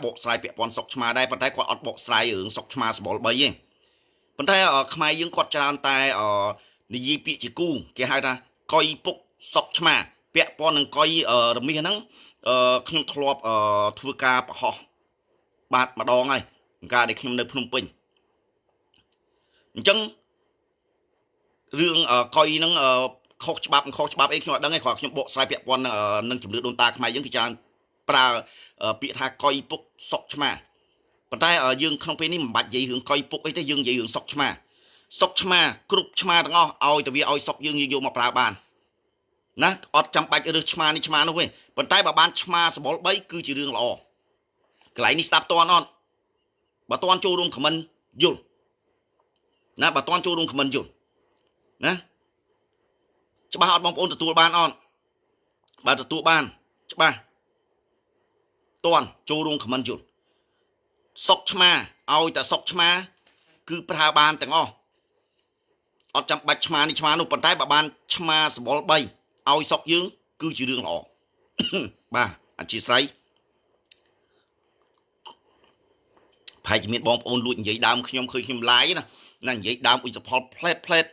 បកស្រាយពាក់ព័ន្ធសុកឆ្មាដែរប៉ុន្តែគាត់អត់បកស្រាយរឿងសុកឆ្មាសម្បុរ3ទេប៉ុន្តែខ្មែរយើងគាត់ច្រើនតែនិយាយពាក្យជាគូគេហៅថាកុយពុកសុកឆ្មាពាក់ព័ន្ធនឹងកុយរមាសហ្នឹងខ្ញុំធ្លាប់ធ្វើការប្រហោះបាទម្ដងហើយកាលដែលខ្ញុំនៅភ្នំពេញអញ្ចឹងរឿងកុយហ្នឹងខុសច្បាប់ខុសច្បាប់អីខ្ញុំអត់ដឹងទេគ្រាន់ខ្ញុំបកស្រាយពាក់ព័ន្ធនឹងជំនឿដូនតាខ្មែរយើងគេច្រើនប្រើពាក្យថាកុយពុកសុកឆ្មាប៉ុន្តែយើងក្នុងពេលនេះមិនបាច់និយាយរឿងកុយពុកអីទេយើងនិយាយរឿងសុកឆ្មាសុកឆ្មាគ្រប់ឆ្មាទាំងអស់ឲ្យតែវាឲ្យសុកយើងយកមកប្រើបានណាអត់ចាំបាច់រើសឆ្មានេះឆ្មានោះទេប៉ុន្តែបើបានឆ្មាសម្បុរ3គឺជារឿងល្អកន្លែងនេះស្ដាប់តន់អត់បើតន់ចូលរួមខមមិនយល់ណាបើតន់ចូលរួមខមមិនយល់ណាច្បាស់អត់បងប្អូនទទួលបានអត់បើទទួលបានច្បាស់តន់ចូលរួមខមមិនយល់សុកឆ្មាឲ្យតែសុកឆ្មាគឺប្រើបានទាំងអស់អត់ចាំបាច់ឆ្មានេះឆ្មានោះប៉ុន្តែបើបានឆ្មាសម្បុរ3ឲ្យសុកយើងគឺជារឿងល្អបាទអធិស្ឋានប្រហែលជាមានបងប្អូនលួចនិយាយដើមខ្ញុំឃើញខ្ញុំឡាយណាណានិយាយដើមអ៊ុចសផលផ្លែតផ្លែត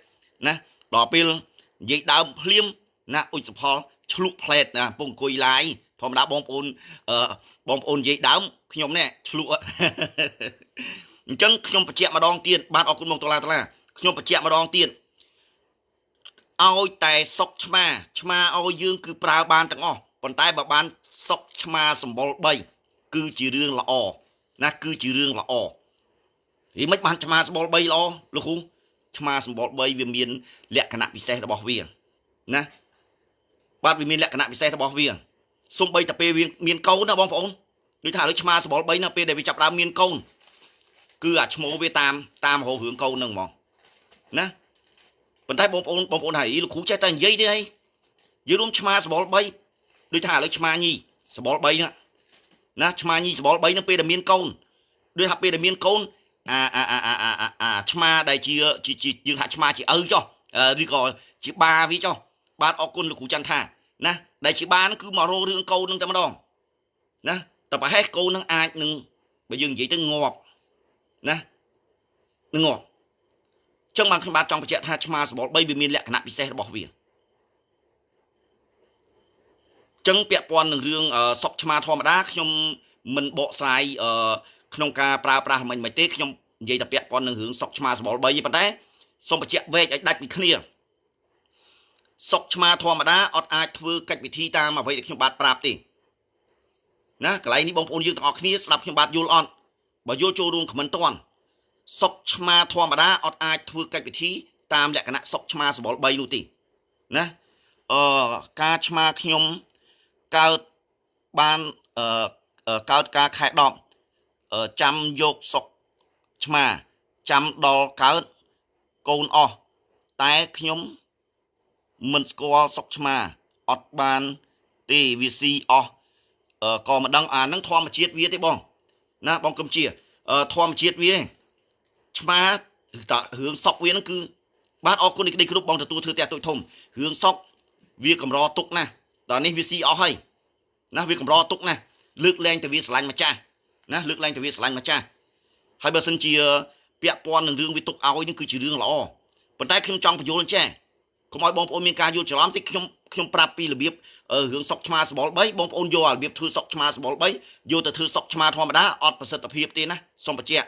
ណាដល់ពេលនិយាយដើមភ្លាមណាអ៊ុចសផលឆ្លុះផ្លែតណាពងអង្គុយឡាយធម្មតាបងប្អូនបងប្អូននិយាយដើមខ្ញុំនេះឆ្លុះអញ្ចឹងខ្ញុំបញ្ជាក់ម្ដងទៀតបាទអរគុណបងដុល្លារដុល្លារខ្ញុំបញ្ជាក់ម្ដងទៀតឲ្យតែសុកឆ្មាឆ្មាឲ្យយើងគឺប្រើបានទាំងអស់ប៉ុន្តែបើបានសុកឆ្មាសម្បុរ3គឺជារឿងល្អណាគឺជារឿងល្អហីមិនបានឆ្មាសម្បុរ3ល្អលោកគ្រូឆ្មាសម្បុរ3វាមានលក្ខណៈពិសេសរបស់វាណាបាទវាមានលក្ខណៈពិសេសរបស់វាសំបីតែពេលវាមានកូនណាបងប្អូនដូចថាឥឡូវឆ្មាសម្បុរ3ណាពេលដែលវាចាប់ដើមមានកូនគឺអាឈ្មោះវាតាមរករឿងកូនហ្នឹងហ្មងណាប៉ុន្តែបងប្អូនហើយលោកគ្រូចេះតែនិយាយទេហីយើងរួមឆ្មាសម្បុរ3ដូចថាឥឡូវឆ្មាញីសម្បុរ3ហ្នឹងណាឆ្មាញីសម្បុរ3ហ្នឹងពេលដែលមានកូនដូចថាពេលដែលមានកូនអាអាអាអាអាអាឆ្មាដែលជាយើងថាឆ្មាជាឪចុះឬក៏ជាបាវាចុះបាទអរគុណលោកគ្រូច័ន្ទថាណាដែលជាបាហ្នឹងគឺមករករឿងកូនហ្នឹងតែម្ដងណាតែប្រហែលកូនហ្នឹងអាចនឹងបើយើងនិយាយទៅងាប់ណានឹងងាប់ចឹងបានខ្ញុំបាទចង់បញ្ជាក់ថាឆ្មាសម្បុរ3វាមានលក្ខណៈពិសេសរបស់វាចឹងពាក់ព័ន្ធនឹងរឿងសុកឆ្មាធម្មតាខ្ញុំមិនបកស្រាយក្នុងការប្រើប្រាស់មិនទេខ្ញុំនិយាយតែពាក់ព័ន្ធនឹងរឿងសុកឆ្មាសម្បុរ3ទេប៉ុន្តែសូមបញ្ជាក់វែកឲ្យដាច់ពីគ្នាសុកឆ្មាធម្មតាអត់អាចធ្វើកិច្ចពិធីតាមអ្វីដែលខ្ញុំបាទប្រាប់ទេណាកន្លែងនេះបងប្អូនយើងទាំងអស់គ្នាស្ដាប់ខ្ញុំបាទយល់អត់បើយល់ចូលរួមខមមិនតាន់សុកឆ្មាធម្មតាអត់អាចធ្វើកិច្ចពិធីតាមលក្ខណៈសុកឆ្មាសម្បុរ3នោះទេណាការឆ្មាខ្ញុំកើតបានកើតការខែ10ចាំយកសុកឆ្មាចាំដល់កើតកូនអស់តែខ្ញុំមិនស្គាល់សុកឆ្មាអត់បានទេវាស៊ីអស់ក៏មិនដឹងអានឹងធម្មជាតិវាទេបងណាបងកឹមជាធម្មជាតិវាឆ្មាតរឿងសុកវាហ្នឹងគឺបាទអរគុណនេះក្តីគ្រប់បងទទួលធ្វើផ្ទះទូចធំរឿងសុកវាកម្រទុកណាស់ដល់នេះវាស៊ីអស់ហើយណាវាកម្រទុកណាស់លើកលែងទៅវាស្រឡាញ់ម្ចាស់ណាលើកលែងទៅវាស្រឡាញ់ម្ចាស់ហើយបើសិនជាពាក់ព័ន្ធនឹងរឿងវាទុកឲ្យនឹងគឺជារឿងល្អប៉ុន្តែខ្ញុំចង់បញ្យល់ចេះកុំឲ្យបងប្អូនមានការយល់ច្រឡំតិចខ្ញុំប្រាប់ពីរបៀបរឿងសុកឆ្មាសម្បុរ3បងប្អូនយករបៀបធ្វើសុកឆ្មាសម្បុរ3យកទៅធ្វើសុកឆ្មាធម្មតាអត់ប្រសិទ្ធភាពទេណាសូមបញ្ជាក់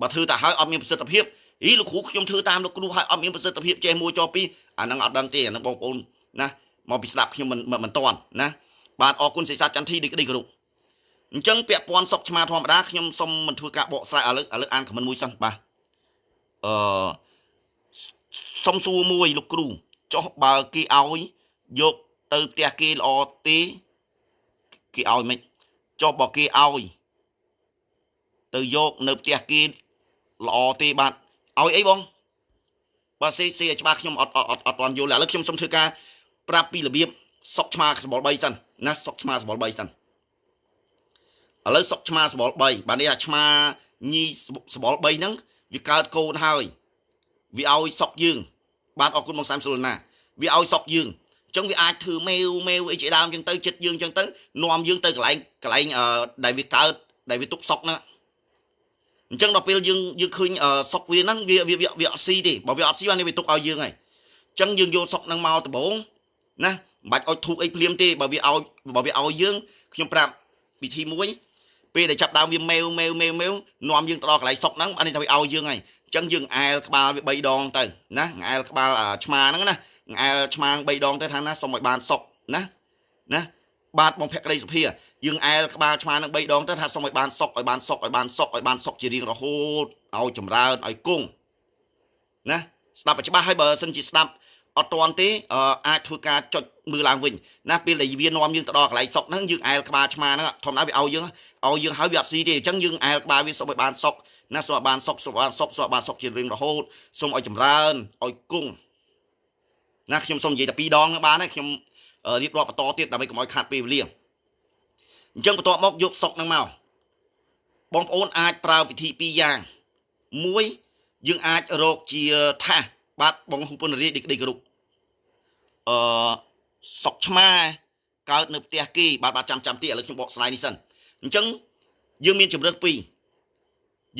បើធ្វើតែហើយអត់មានប្រសិទ្ធភាពអីលោកគ្រូខ្ញុំធ្វើតាមលោកគ្រូហើយអត់មានប្រសិទ្ធភាពចេះ1ច2អាហ្នឹងអត់ដឹងទេអាហ្នឹងបងប្អូនណាមកពីស្ដាប់ខ្ញុំមិនតាន់ណាបាទអរគុណសេសាចន្ទធីដូចក្តីគោរពអញ្ចឹងពាក់ព័ន្ធសុកឆ្មាធម្មតាខ្ញុំសូមមិនធ្វើការបកស្រាយឥឡូវអានខមមិនមួយសិនបាទអឺសុំសួរមួយលោកគ្រូចុះបើគេឲ្យយកទៅផ្ទះគេល្អទេគេឲ្យមិនចុះបើគេឲ្យទៅយកនៅផ្ទះគេល្អទេបាទឲ្យអីបងបាទស៊ីឲ្យច្បាស់ខ្ញុំអត់អត់យល់ឥឡូវខ្ញុំសូមធ្វើការប្រាប់ពីរបៀបសុកឆ្មាសម្បុរ3សិនណាសុកឆ្មាសម្បុរ3សិនឥឡូវសុកឆ្មាសម្បុរ3បាទនេះអាឆ្មាញីសម្បុរ3ហ្នឹងវាកើតកូនហើយវាឲ្យសុកយើងបាទអរគុណបងសាមសុលណាវាឲ្យសុកយើងអញ្ចឹងវាអាចធ្វើមេវអីជាដើមអញ្ចឹងទៅចិត្តយើងអញ្ចឹងទៅនាំយើងទៅកន្លែងដែលវាកើត ដែលវាទុកសុកហ្នឹងអញ្ចឹងដល់ពេលយើងយើងឃើញសុកវាហ្នឹងវាវាវាអត់ស៊ីទេបើវាអត់ស៊ីបានវាទុកឲ្យយើងហើយអញ្ចឹងយើងយកសុកហ្នឹងមកដំបងណាមិនបាច់អុចធូបអីភ្លាមទេបើវាឲ្យបើវាឲ្យយើងខ្ញុំប្រាប់វិធីមួយពេលដែលចាប់ដើមវាមេវមេវមេវមេវនាំយើងទៅដល់កន្លែងសុកហ្នឹងអានេះថាវាឲ្យយើងហើយអញ្ចឹងយើងអែលក្បាលវា3ដងទៅណាអែលក្បាលឆ្មាហ្នឹងណាអែលឆ្មា3ដងទៅថាណាសុំឲ្យបានសុកណាណាបាទបងភក្តីសុភាយើងអែលក្បាលឆ្មានឹង3ដងទៅថាសុំឲ្យបានសុកឲ្យបានសុកឲ្យបានសុកឲ្យបានសុកជារៀងរហូតឲ្យចម្រើនឲ្យគង់ណាស្ដាប់ឲ្យច្បាស់ហើយបើសិនជាស្ដាប់អត់ទាន់ទេអាចធ្វើការចុចមើលឡើងវិញណាពេលដែលវានាំយើងទៅដល់កន្លែងសុកហ្នឹងយើងអែលក្បាលឆ្មាហ្នឹងធម្មតាវាឲ្យយើងឲ្យយើងហើយវាអត់ស៊ីទេអញ្ចឹងយើងអែលក្បាលវាសុំឲ្យបានសុកណាសុំឲ្យបានសុកសុំឲ្យបានសុកសុំឲ្យបានសុកជារៀងរហូតសុំឲ្យចម្រើនឲ្យគង់ណាខ្ញុំសុំនិយាយតែ2ដងហ្នឹងបានហើយខ្ញុំរៀបរាប់បន្តទៀតដើម្បីកុំឲ្យខាតពេលវេលាអញ្ចឹងបន្ទាប់មកយកសុកហ្នឹងមកបងប្អូនអាចប្រើវិធី2យ៉ាងមួយយើងអាចរកជាថាសបាទបងហ៊ូពុនរាជក្តីគោរពអឺសុកឆ្មាកើតនៅផ្ទះគេបាទបាទចាំចាំទៀតឥឡូវខ្ញុំបកស្រាយនេះសិនអញ្ចឹងយើងមានជម្រើសពីរ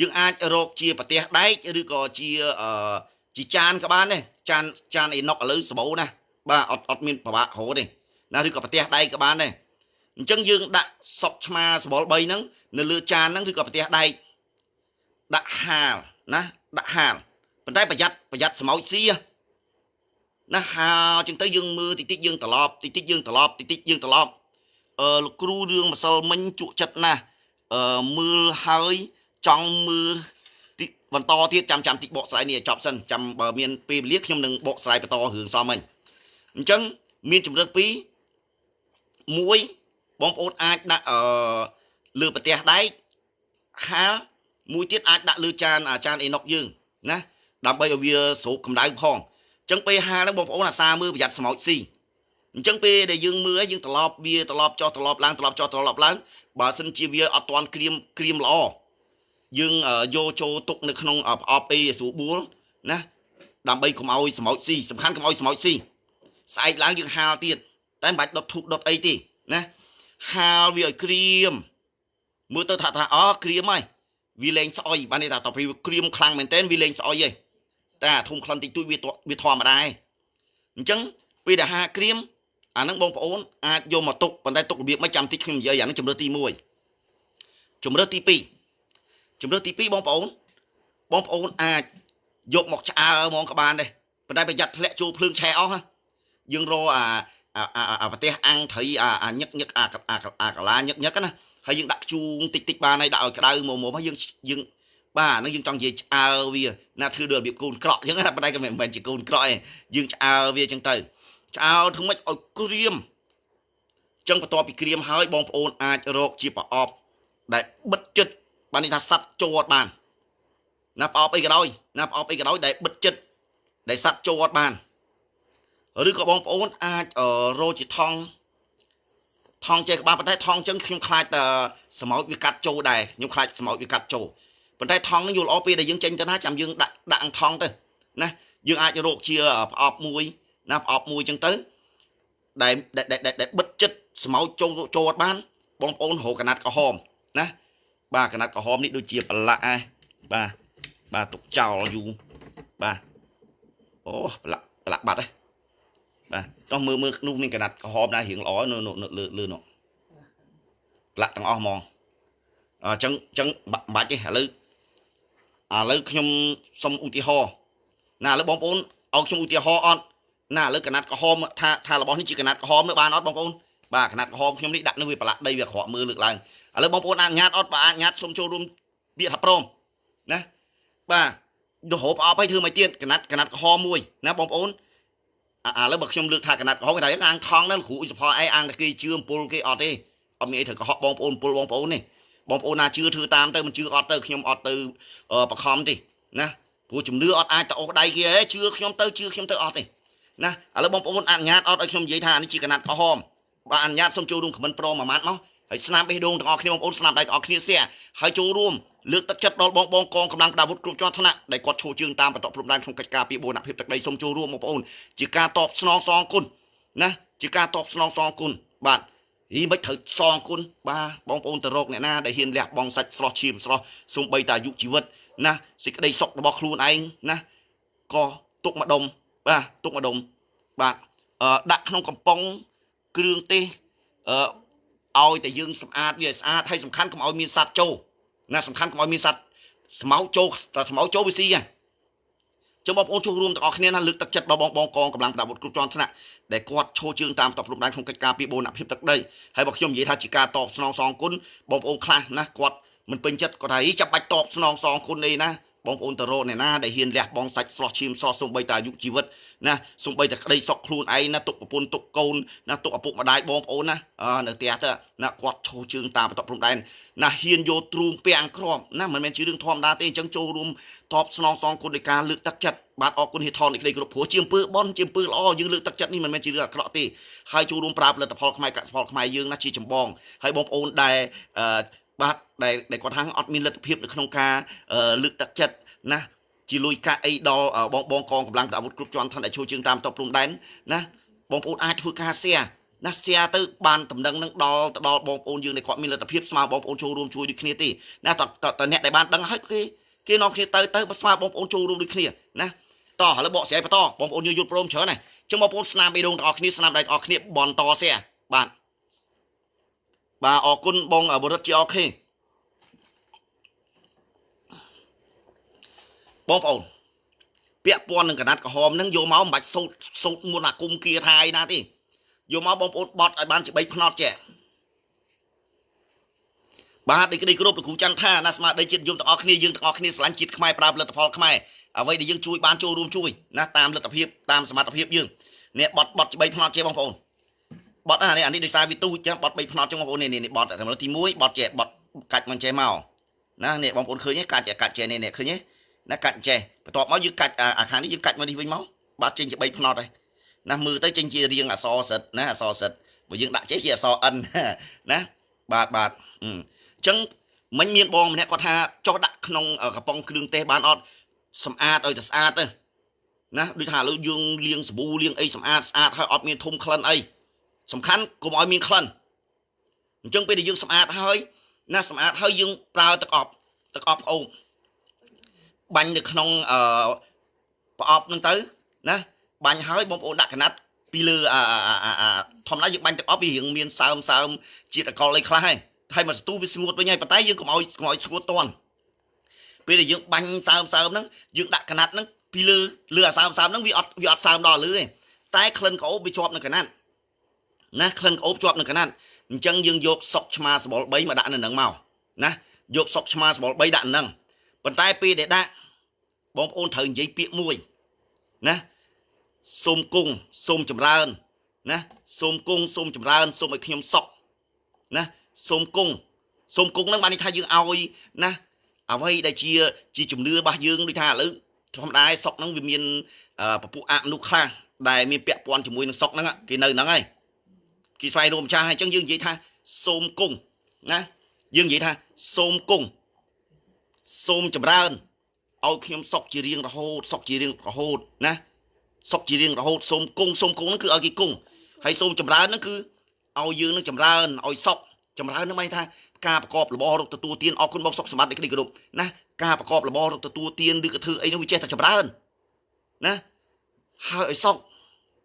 យើងអាចរកជាប្រទេសដែកឬក៏ជាអឺជាចានក៏បានដែរចានចានអេណុកឥឡូវសម្បូរណាបាទអត់អត់មានប្របាក់រហូតទេណាឬក៏ប្រទេសដែកក៏បានដែរអញ្ចឹងយើងដាក់សុកឆ្មាសបល់3ហ្នឹងនៅលើចានហ្នឹងឬក៏ប្រទេសដែកដាក់ហាលណាដាក់ហាលប៉ុន្តែប្រយ័ត្នប្រយ័ត្នស្មោចស៊ីណាហាលចឹងទៅយើងមើលតិចតិចយើងត្រឡប់តិចតិចយើងត្រឡប់តិចតិចយើងត្រឡប់អឺលោកគ្រូរឿងម្សិលមិញជក់ចិត្តណាស់អឺមើលហើយចង់មើលទីបន្តទៀតចាំចាំតិចបកស្រាយនេះឲ្យចប់សិនចាំបើមានពេលវេលាខ្ញុំនឹងបកស្រាយបន្តរឿងសមមិញអញ្ចឹងមានជម្រើសពីរមួយបងប្អូនអាចដាក់អឺលើប្រទេសដែកហាលមួយទៀតអាចដាក់លើចានអាចានអេណុកយើងណាដើម្បីឲ្យវាស្រូបកម្ដៅផងអញ្ចឹងពេលហាលហ្នឹងបងប្អូនអាសាមើលប្រយ័ត្នស្មោចស៊ីអញ្ចឹងពេលដែលយើងមើលយើងត្រឡប់វាត្រឡប់ចុះត្រឡប់ឡើងត្រឡប់ចុះត្រឡប់ឡើងបើសិនជាវាអត់ទាន់ក្រៀមក្រៀមល្អយើងយកចូលទុកនៅក្នុងប្រអប់អីស្រួលបួលណាដើម្បីកុំឲ្យស្មោចស៊ីសំខាន់កុំឲ្យស្មោចស៊ីស្អែកឡើងយើងហាលទៀតតែមិនបាច់ដុតធូបដុតអីទេណាហាលវាឲ្យក្រៀមមើលទៅថាថាអូក្រៀមហើយវាលែងស្អុយបានន័យថាតទៅវាក្រៀមខ្លាំងមែនទែនវាលែងស្អុយហើយតែអាធំក្លិនតិចតួចវាវាធម្មតាឯងអញ្ចឹងពេលដែលហាក្រៀមអាហ្នឹងបងប្អូនអាចយកមកទុកប៉ុន្តែទុករបៀបមិនចាំតិចខ្ញុំនិយាយអាហ្នឹងជំរើសទី1ជំរើសទី2ជំរើសទី2បងប្អូនបងប្អូនអាចយកមកឆ្អើហ្មងក៏បានដែរប៉ុន្តែប្រយ័ត្នធ្លាក់ចូលភ្លើងឆេះអស់យើងរកអាអាប្រទេសអាំងត្រីអាអាញឹកញឹកអាអាអាកាឡាញឹកញឹកណាហើយយើងដាក់ខ្ជូងតិចតិចបានហើយដាក់ឲ្យក្តៅមកមកហើយយើងយើងបាទហ្នឹងយើងចង់និយាយឆ្អើវាណាធ្វើដូចរបៀបកូនក្រក់អញ្ចឹងណាប៉ុន្តែក៏មិនមែនជាកូនក្រក់ឯងយើងឆ្អើវាអញ្ចឹងទៅឆ្អើធ្វើម៉េចឲ្យក្រៀមអញ្ចឹងបន្ទាប់ពីក្រៀមហើយបងប្អូនអាចរកជាប្រអប់ដែលបិទចិត្តបានន័យថាសัตว์ចូលអត់បានណាប្រអប់អីក៏ដោយណាប្រអប់អីក៏ដោយដែលបិទចិត្តដែលសัตว์ចូលអត់បានឬក៏បងប្អូនអាចរកជាថង់ថង់ចេះក្បាលប៉ុន្តែថង់ចឹងខ្ញុំខ្លាចតែស្មោចវាកាត់ចូលដែរខ្ញុំខ្លាចស្មោចវាកាត់ចូលប៉ុន្តែថង់ហ្នឹងយល់ល្អពេលដែលយើងចេញទៅណាចាំយើងដាក់ដាក់អង្គថង់ទៅណាយើងអាចរកជាប្រអប់មួយណាប្រអប់មួយចឹងទៅដែលដែលបិទចិត្តស្មោចចូលចូលអត់បានបងប្អូនរកកណាត់ក្រហមណាបាទកណាត់ក្រហមនេះដូចជាប្រឡាក់ឯងបាទបាទទុកចោលយូរបាទអូប្រឡាក់ប្រឡាក់បាត់ឯងបាទតោះមើលមើលនោះមានកណាត់ក្រហមដែររៀងល្អនៅលើលើនោះប្រឡាក់ទាំងអស់ហ្មងអញ្ចឹងអញ្ចឹងមិនបាច់ទេឥឡូវឥឡូវខ្ញុំសុំឧទាហរណ៍ណាឥឡូវបងប្អូនឲ្យខ្ញុំឧទាហរណ៍អត់ណាឥឡូវកណាត់ក្រហមថាថារបស់នេះជាកណាត់ក្រហមនៅបានអត់បងប្អូនបាទកណាត់ក្រហមខ្ញុំនេះដាក់នៅវាប្រឡាក់ដីវាអាក្រក់មើលលើកឡើងឥឡូវបងប្អូនអនុញ្ញាតអត់បើអនុញ្ញាតសូមចូលរួមពាក្យថាព្រមណាបាទទៅរកប្រអប់ឲ្យធ្វើមកទៀតកណាត់កណាត់ក្រហមមួយណាបងប្អូនឥឡូវបើខ្ញុំលើកថាកណាត់ក្រហមគេថាអាងថងហ្នឹងគ្រូឧសផលឯងអាងតែគេជឿអំពុលគេអត់ទេអត់មានអីត្រូវកុហកបងប្អូនអំពុលបងប្អូនទេបងប្អូនណាជឿធ្វើតាមទៅមិនជឿអត់ទៅខ្ញុំអត់ទៅបខំទេណាព្រោះជំនឿអត់អាចទៅអូសដៃគេទេជឿខ្ញុំទៅជឿខ្ញុំទៅអត់ទេណាឥឡូវបងប្អូនអនុញ្ញាតអត់ឲ្យខ្ញុំនិយាយថានេះជាកណាត់ក្រហមបាទអនុញ្ញាតសូមចូលរួមខមមិនព្រមមួយម៉ាត់មកហើយស្នាមបេះដូងទាំងអស់គ្នាបងប្អូនស្នាមដៃទាំងអស់គ្នាសៀហើយចូលរួមលើកទឹកចិត្តដល់បងបងកងកម្លាំងប្រដាប់អាវុធគ្រប់ជាន់ថ្នាក់ដែលគាត់ឈរជើងតាមបន្ទាត់ព្រំដែនក្នុងកិច្ចការពីបូរណភាពទឹកដីសូមចូលរួមបងប្អូនជាការតបស្នងសងគុណណាជាការតបស្នងសងគុណបាទ អីមិនត្រូវសងគុណបាទបងប្អូនទៅរកអ្នកណាដែលហ៊ានលះបង់សាច់ស្រស់ឈាមស្រស់សំបីតាអាយុជីវិតណាសេចក្តីសុខរបស់ខ្លួនឯងណាក៏ទុកម្ដុំបាទទុកម្ដុំបាទដាក់ក្នុងកំប៉ុងគ្រឿងទេសឲ្យតែយើងសម្អាតវាឲ្យស្អាតហើយសំខាន់កុំឲ្យមានសត្វចូលណាសំខាន់កុំឲ្យមានសត្វស្មៅចូលតែស្មៅចូលវាស៊ីហ៎ចឹងបងប្អូនចូលរួមទាំងអស់គ្នាណាលើកទឹកចិត្តដល់បងបងកងកម្លាំងប្រដាប់អាវុធគ្រប់ជាន់ថ្នាក់ដែលគាត់ឈរជើងតាមតបព្រំដែនក្នុងកិច្ចការពីបូរណភាពទឹកដីហើយបើខ្ញុំនិយាយថាជាការតបស្នងសងគុណបងប្អូនខ្លះណាគាត់មិនពេញចិត្តគាត់ថាអីចាំបាច់តបស្នងសងគុណអីណាបងប្អូនទៅរកអ្នកណាដែលហ៊ានលះបង់សាច់ស្រស់ឈាមស្រស់សំបីតាអាយុជីវិតណាសំបីតែក្តីសុខខ្លួនឯងណាទុកប្រពន្ធទុកកូនណាទុកឪពុកម្ដាយបងប្អូនណានៅផ្ទះទៅណាគាត់ឈរជើងតាមបន្ទាត់ព្រំដែនណាហ៊ានយកទ្រូងពាំងក្រមណាមិនមែនជារឿងធម្មតាទេអញ្ចឹងចូលរួមតបស្នងសងគុណដោយការលើកទឹកចិត្តបាទអរគុណហេថននៃក្តីគោរពព្រោះជាអំពើបន់ជាអំពើល្អយើងលើកទឹកចិត្តនេះមិនមែនជារឿងអាក្រក់ទេហើយចូលរួមប្រើផលិតផលខ្មែរកសិផលខ្មែរយើងណាជាចម្បងហើយបងប្អូនដែលបាទដែលគាត់ថាអត់មានលទ្ធភាពនៅក្នុងការលើកទឹកចិត្តណាជាលុយកាក់អីដល់បងបងកងកម្លាំងប្រដាប់អាវុធគ្រប់ជាន់ឋានដែលជួយជើងតាមតបព្រំដែនណាបងប្អូនអាចធ្វើការ share ណា share ទៅបានតំណែងនឹងដល់ទៅដល់បងប្អូនយើងដែលគាត់មានលទ្ធភាពស្មើបងប្អូនចូលរួមជួយដូចគ្នាទេណាតតអ្នកដែលបានដឹងហើយគេនាំគ្នាទៅទៅស្មើបងប្អូនចូលរួមដូចគ្នាណាតោះឥឡូវបកស្រាយបន្តបងប្អូនយើងយល់ព្រមច្រើនណាចឹងបងប្អូនស្នាមបេះដូងទាំងអស់គ្នាស្នាមដៃទាំងអស់គ្នាបន្ត share បាទបាទអរគុណបងបរិទ្ធជាអូខេបងប្អូនពាក់ព័ន្ធនឹងកណាត់ក្រហមហ្នឹងយកមកមិនបាច់សូត្រសូត្រមុនអាគមគាថាអីណាទេយកមកបងប្អូនបត់ឲ្យបានជា3ផ្នត់ចេះបាទដូចក្តីគោរពលោកគ្រូច័ន្ទថាណាស្មារតីជាតិយមទាំងអស់គ្នាយើងទាំងអស់គ្នាស្រឡាញ់ជាតិខ្មែរប្រើផលិតផលខ្មែរអ្វីដែលយើងជួយបានចូលរួមជួយណាតាមលទ្ធភាពតាមសមត្ថភាពយើងនេះបត់បត់ជា3ផ្នត់ចេះបងប្អូនបត់អានេះអានេះដោយសារវាទូចចឹងបត់3ផ្នត់ចឹងបងប្អូននេះនេះបត់តែទី1បត់ចេះបត់កាច់មកចេះមកណានេះបងប្អូនឃើញទេកាច់កាច់ចេះនេះនេះឃើញទេណាកាច់ចេះបន្ទាប់មកយើងកាច់អាខាងនេះយើងកាច់មកនេះវិញមកបាទចេញជា3ផ្នត់ហើយណាមើលទៅចេញជារាងអក្សរសិតណាអក្សរសិតបើយើងដាក់ចេះជាអក្សរ N ណាបាទបាទអញ្ចឹងមិញមានបងម្នាក់គាត់ថាចុះដាក់ក្នុងកំប៉ុងគ្រឿងទេសបានអត់សម្អាតឲ្យតែស្អាតទៅណាដូចថាឥឡូវយើងលាងសាប៊ូលាងអីសម្អាតស្អាតហើយអត់មានធុំក្លិនអីសំខាន់កុំឲ្យមានក្លិនអញ្ចឹងពេលដែលយើងសម្អាតហើយណាសម្អាតហើយយើងប្រើទឹកអប់ទឹកអប់អូបបាញ់នៅក្នុងប្រអប់ហ្នឹងទៅណាបាញ់ហើយបងប្អូនដាក់កណាត់ពីលើអាធម្មតាយើងបាញ់ទឹកអប់វារៀងមានសើមសើមជាតិអាល់កុលអីខ្លះហើយហើយមកស្ទូវាស្ងួតវិញហើយប៉ុន្តែយើងកុំឲ្យស្ងួតតាន់ពេលដែលយើងបាញ់សើមសើមហ្នឹងយើងដាក់កណាត់ហ្នឹងពីលើលើអាសើមសើមហ្នឹងវាអត់សើមដល់លើទេតែក្លិនក្អូបវាជាប់នៅកណាត់ណាក្លិនក្អូបជាប់នៅកណាត់អញ្ចឹងយើងយកសុកឆ្មាសបល់3មកដាក់នៅហ្នឹងមកណាយកសុកឆ្មាសបល់3ដាក់ហ្នឹងប៉ុន្តែពេលដែលដាក់បងប្អូនត្រូវនិយាយពាក្យមួយណាសូមគង់សូមចម្រើនណាសូមគង់សូមចម្រើនសូមឲ្យខ្ញុំសុខណាសូមគង់សូមគង់ហ្នឹងបានន័យថាយើងឲ្យណាអ្វីដែលជាជំនឿរបស់យើងដូចថាឥឡូវធម្មតាសុកហ្នឹងវាមានពពួកអមនុស្សខ្លះដែលមានពាក់ព័ន្ធជាមួយនឹងសុកហ្នឹងគេនៅហ្នឹងហើយគេស្វែងរកម្ចាស់ហើយអញ្ចឹងយើងនិយាយថាសូមគង់ណាយើងនិយាយថាសូមគង់សូមចម្រើនឲ្យខ្ញុំសុកជារៀងរហូតសុកជារៀងរហូតណាសុកជារៀងរហូតសូមគង់សូមគង់ហ្នឹងគឺឲ្យគេគង់ហើយសូមចម្រើនហ្នឹងគឺឲ្យយើងនឹងចម្រើនឲ្យសុកចម្រើនហ្នឹងមានថាការប្រកបរបររកទទួលទានអរគុណបងសុកសម្បត្តិនៃក្តីគោរពណាការប្រកបរបររកទទួលទានឬក៏ធ្វើអីនោះវាចេះតែចម្រើនណាហើយឲ្យសុក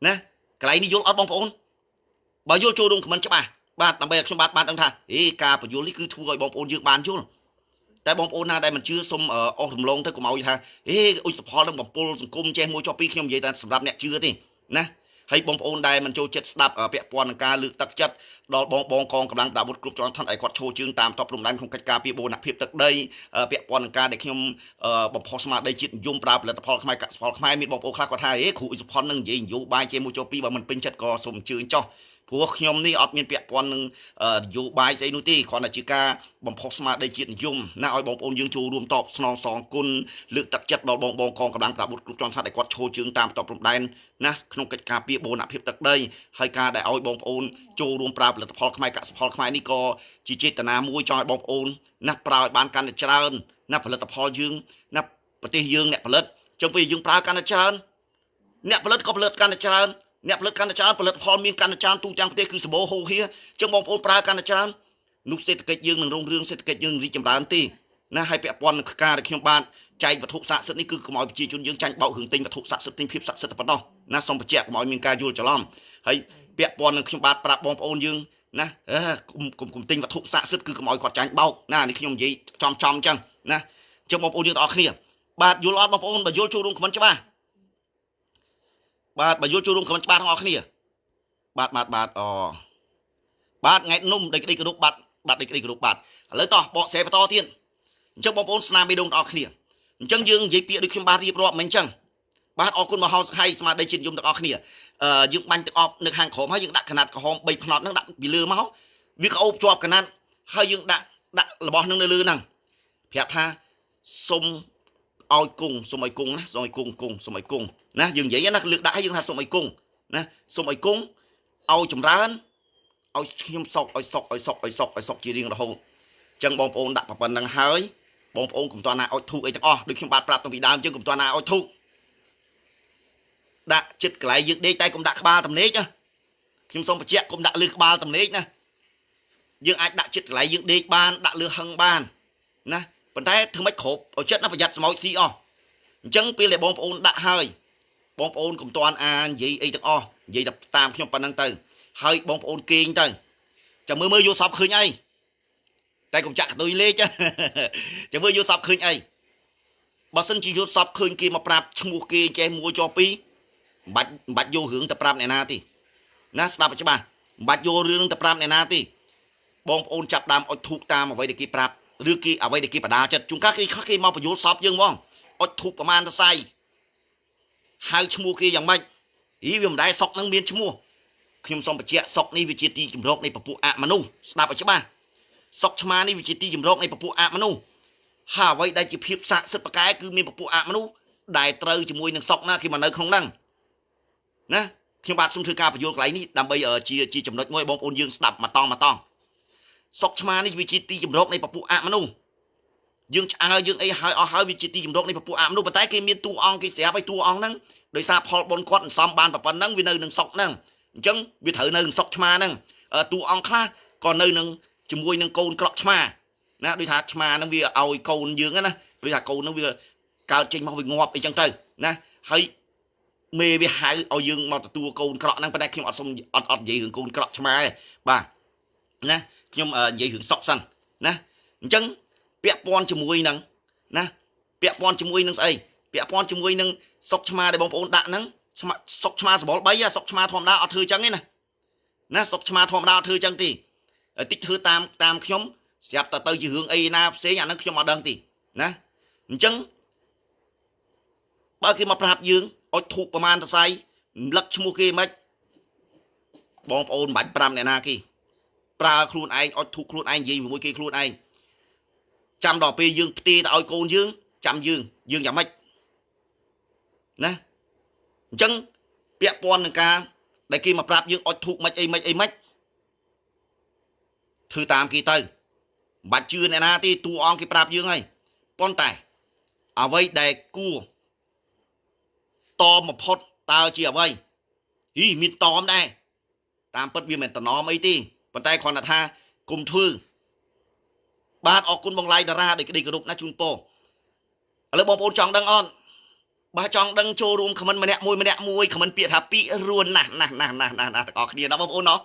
ណាកន្លែងនេះយល់អត់បងប្អូនបើយល់ចូលរួមខមមិនច្បាស់បាទដើម្បីឲ្យខ្ញុំបាទបានដឹងថាហេការបញ្យល់នេះគឺធ្វើឲ្យបងប្អូនយើងបានយល់តែបងប្អូនណាដែលមិនជឿសូមអស់រំលងទៅកុំឲ្យថាហេអ៊ុយសផលនឹងបំពុលសង្គមចេះមួយចុះពីរខ្ញុំនិយាយតែសម្រាប់អ្នកជឿទេណាហើយបងប្អូនដែលមិនចូលចិត្តស្ដាប់ពាក់ព័ន្ធនឹងការលើកទឹកចិត្តដល់បងបងកងកម្លាំងប្រដាប់អាវុធគ្រប់ជាន់ឋានឲ្យគាត់ឈរជើងតាមតបព្រំដែនក្នុងកិច្ចការពីបូរណភាពទឹកដីពាក់ព័ន្ធនឹងការដែលខ្ញុំបំផុសស្មារតីជាតិនិយមប្រើផលិតផលខ្មែរកសិផលខ្មែរមានបងប្អូនខ្លះគាត់ថាហេគ្រូអ៊ុយសផលនឹងនិយាយនយោបាយជាមួយចុះពីរបើមិនពេញចិត្តក៏សូមអញ្ជើញចុះព្រោះខ្ញុំនេះអត់មានពាក់ព័ន្ធនឹងនយោបាយស្អីនោះទេគ្រាន់តែជាការបំផុសស្មារតីជាតិនិយមណាឲ្យបងប្អូនយើងចូលរួមតបស្នងសងគុណលើកទឹកចិត្តដល់បងបងកងកម្លាំងប្រដាប់អាវុធគ្រប់ជាន់ថ្នាក់ដែលគាត់ឈរជើងតាមតបព្រំដែនណាក្នុងកិច្ចការពារបូរណភាពទឹកដីហើយការដែលឲ្យបងប្អូនចូលរួមប្រើផលិតផលខ្មែរកសិផលខ្មែរនេះក៏ជាចេតនាមួយចង់ឲ្យបងប្អូនណាប្រើឲ្យបានកាន់តែច្រើនណាផលិតផលយើងណាប្រទេសយើងអ្នកផលិតចឹងពេលយើងប្រើកាន់តែច្រើនអ្នកផលិតក៏ផលិតកាន់តែច្រើន អ្នកផលិតកាន់តែច្រើនផលិតផលមានកាន់តែច្រើនទូទាំងប្រទេសគឺសម្បូរហូរហៀចឹងបងប្អូនប្រើកាន់តែច្រើននោះសេដ្ឋកិច្ចយើងនឹងរុងរឿងសេដ្ឋកិច្ចយើងរីកចម្រើនទេណាហើយពាក់ព័ន្ធនឹងការដែលខ្ញុំបាទចែកវត្ថុស័ក្តិសិទ្ធិនេះគឺកុំឲ្យប្រជាជនយើងចាញ់បោករឿងទិញវត្ថុស័ក្តិសិទ្ធិទិញភាពស័ក្តិសិទ្ធិប៉ុណ្ណោះណាសូមបញ្ជាក់កុំឲ្យមានការយល់ច្រឡំហើយពាក់ព័ន្ធនឹងខ្ញុំបាទប្រាប់បងប្អូនយើងណាកុំទិញវត្ថុស័ក្តិសិទ្ធិគឺកុំឲ្យគាត់ចាញ់បោកណានេះខ្ញុំនិយាយចំចំអញ្ចឹងណាអញ្ចឹងបងប្អូនយើងទាំងអស់គ្នាបាទយល់អត់បងប្អូនបើយល់ចូលរួមខមមិនច្បាស់បាទបើយល់ចូលរួមខមមិនច្បាស់ទាំងអស់គ្នាបាទបាទបាទអូបាទថ្ងៃនំដីក្តីគោរពបាទបាទដីក្តីគោរពបាទឥឡូវតោះបកស្រាយបន្តទៀតអញ្ចឹងបងប្អូនស្នាមបេះដូងទាំងអស់គ្នាអញ្ចឹងយើងនិយាយពាក្យដូចខ្ញុំបាទរៀបរាប់មិនអញ្ចឹងបាទអរគុណមហោសខៃស្មារតីជាតិនិយមទាំងអស់គ្នាយើងបាញ់ទឹកអប់នៅខាងក្រោមហើយយើងដាក់កណាត់ក្រហម3ផ្នត់ហ្នឹងដាក់ពីលើមកវាក្អូបជាប់កណាត់ហើយយើងដាក់របស់ហ្នឹងនៅលើហ្នឹងប្រាប់ថាសុំឲ្យគង់សុំឲ្យគង់ណាសុំឲ្យគង់គង់សុំឲ្យគង់ណាយើងនិយាយណាលើកដាក់ឲ្យយើងថាសុំឲ្យគង់ណាសុំឲ្យគង់ឲ្យចម្រើនឲ្យខ្ញុំសុកឲ្យសុកឲ្យសុកឲ្យសុកឲ្យសុកជារៀងរហូតអញ្ចឹងបងប្អូនដាក់ប៉ុណ្្នឹងហើយបងប្អូនកុំតណាអុចធូបអីទាំងអស់ដូចខ្ញុំបាទប្រាប់តាំងពីដើមអញ្ចឹងកុំតណាអុចធូបដាក់ចិត្តកន្លែងយើងដេកតែកុំដាក់ក្បាលតំណេកណាខ្ញុំសូមបញ្ជាក់កុំដាក់លើក្បាលតំណេកណាយើងអាចដាក់ចិត្តកន្លែងយើងដេកបានដាក់លើហឹងបានណាប៉ុន្តែធ្វើម៉េចគ្រប់ឲ្យចិត្តណាប្រយ័ត្នស្មោចស៊ីអស់អញ្ចឹងពេលដែលបងប្អូនដាក់ហើយបងប្អូនកុំតន់អានិយាយអីទាំងអស់និយាយតែតាមខ្ញុំប៉ុណ្្នឹងទៅហើយបងប្អូនគេងទៅចាំមើលមើលយល់សពឃើញអីតែកុំចាក់កតុយលេខចាំមើលយល់សពឃើញអីបើសិនជាយល់សពឃើញគេមកប្រាប់ឈ្មោះគេចេះមួយចោពីរមិនបាច់យករឿងទៅប្រាប់អ្នកណាទេណាស្ដាប់ឲ្យច្បាស់មិនបាច់យករឿងទៅប្រាប់អ្នកណាទេបងប្អូនចាប់ដើមអុចធូបតាមអ្វីដែលគេប្រាប់ឬគេអ្វីដែលគេបដាចិត្តជួនកាលគេខ្លះគេមកបញ្យល់សពយើងហ្មងអុចធូបប្រមាណទៅសៃហៅឈ្មោះគេយ៉ាងម៉េចអីវាមិនដែរសុកនឹងមានឈ្មោះខ្ញុំសូមបញ្ជាក់សុកនេះវាជាទីជម្រកនៃពពួកអមនុស្សស្ដាប់ឲ្យច្បាស់សុកឆ្មានេះវាជាទីជម្រកនៃពពួកអមនុស្សហើយអ្វីដែលជាភាពស័ក្តិសិទ្ធិប្រកែគឺមានពពួកអមនុស្សដែលត្រូវជាមួយនឹងសុកណាគេមកនៅក្នុងហ្នឹងណាខ្ញុំបាទសូមធ្វើការបញ្យល់កន្លែងនេះដើម្បីជាចំណុចមួយបងប្អូនយើងស្ដាប់មកតង់មកតង់សុកឆ្មានេះវាជាទីជម្រកនៃពពួកអមនុស្សយើងឆ្អើយើងអីហើយអស់ហើយវាជាទីជម្រកនៃពពួកអមនុស្សប៉ុន្តែគេមានតួអង្គគេស្រាប់ឲ្យតួអង្គហ្នឹងដោយសារផលបុណ្យគាត់អន្សំបានប៉ុណ្ណឹងវានៅនឹងសុកហ្នឹងអញ្ចឹងវាត្រូវនៅនឹងសុកឆ្មាហ្នឹងតួអង្គខ្លះក៏នៅនឹងជាមួយនឹងកូនក្រក់ឆ្មាណាដូចថាឆ្មាហ្នឹងវាឲ្យកូនយើងណាដូចថាកូនហ្នឹងវាកើតចេញមកវាងាប់អីចឹងទៅណាហើយមេវាហៅឲ្យយើងមកទទួលកូនក្រក់ហ្នឹងប៉ុន្តែខ្ញុំអត់សុំអត់និយាយរឿងកូនក្រក់ឆ្មាទេបាទណាខ្ញុំនិយាយរឿងសុកសិនណាអញ្ចឹងពាក់ព័ន្ធជាមួយនឹងណាពាក់ព័ន្ធជាមួយនឹងស្អីពាក់ព័ន្ធជាមួយនឹងសុកឆ្មាដែលបងប្អូនដាក់ហ្នឹងសុកឆ្មាសបល់3សុកឆ្មាធម្មតាអត់ធ្វើចឹងទេណាណាសុកឆ្មាធម្មតាអត់ធ្វើចឹងទេតិចធ្វើតាមខ្ញុំស្រាប់តែទៅជារឿងអីណាផ្សេងអាហ្នឹងខ្ញុំអត់ដឹងទេណាអញ្ចឹងបើគេមកប្រាប់យើងអុចធូបប្រមាណតសៃរំលឹកឈ្មោះគេមិនបងប្អូនមិនបាច់ប្រាប់អ្នកណាគេប្រើខ្លួនឯងអុចធូបខ្លួនឯងនិយាយជាមួយគេខ្លួនឯងចាំដល់ពេលយើងផ្ទេទៅឲ្យកូនយើងចាំយើងយ៉ាងម៉េចណាអញ្ចឹងពាក់ព័ន្ធនឹងការដែលគេមកប្រាប់យើងអុចធូបមិនអីមិនអីមិនធ្វើតាមគេទៅមិនបាច់ជឿអ្នកណាទេតួអង្គគេប្រាប់យើងហើយប៉ុន្តែអ្វីដែលគួរតមបំផុតតើជាអ្វីហីមានតមដែរតាមពិតវាមិនតំណមអីទេប៉ុន្តែគ្រាន់តែថាគុំធ្វើបាទអរគុណបងឡៃតារាដោយក្តីគោរពណាជូនពរឥឡូវបងប្អូនចង់ដឹងអត់បើចង់ដឹងចូលរួមខមមិនម្នាក់មួយម្នាក់មួយខមមិនពាក្យថាពាក្យរួនណាស់ណាស់ណាស់ណាស់ណាស់ទាំងអស់គ្នាណាបងប្អូនណោះ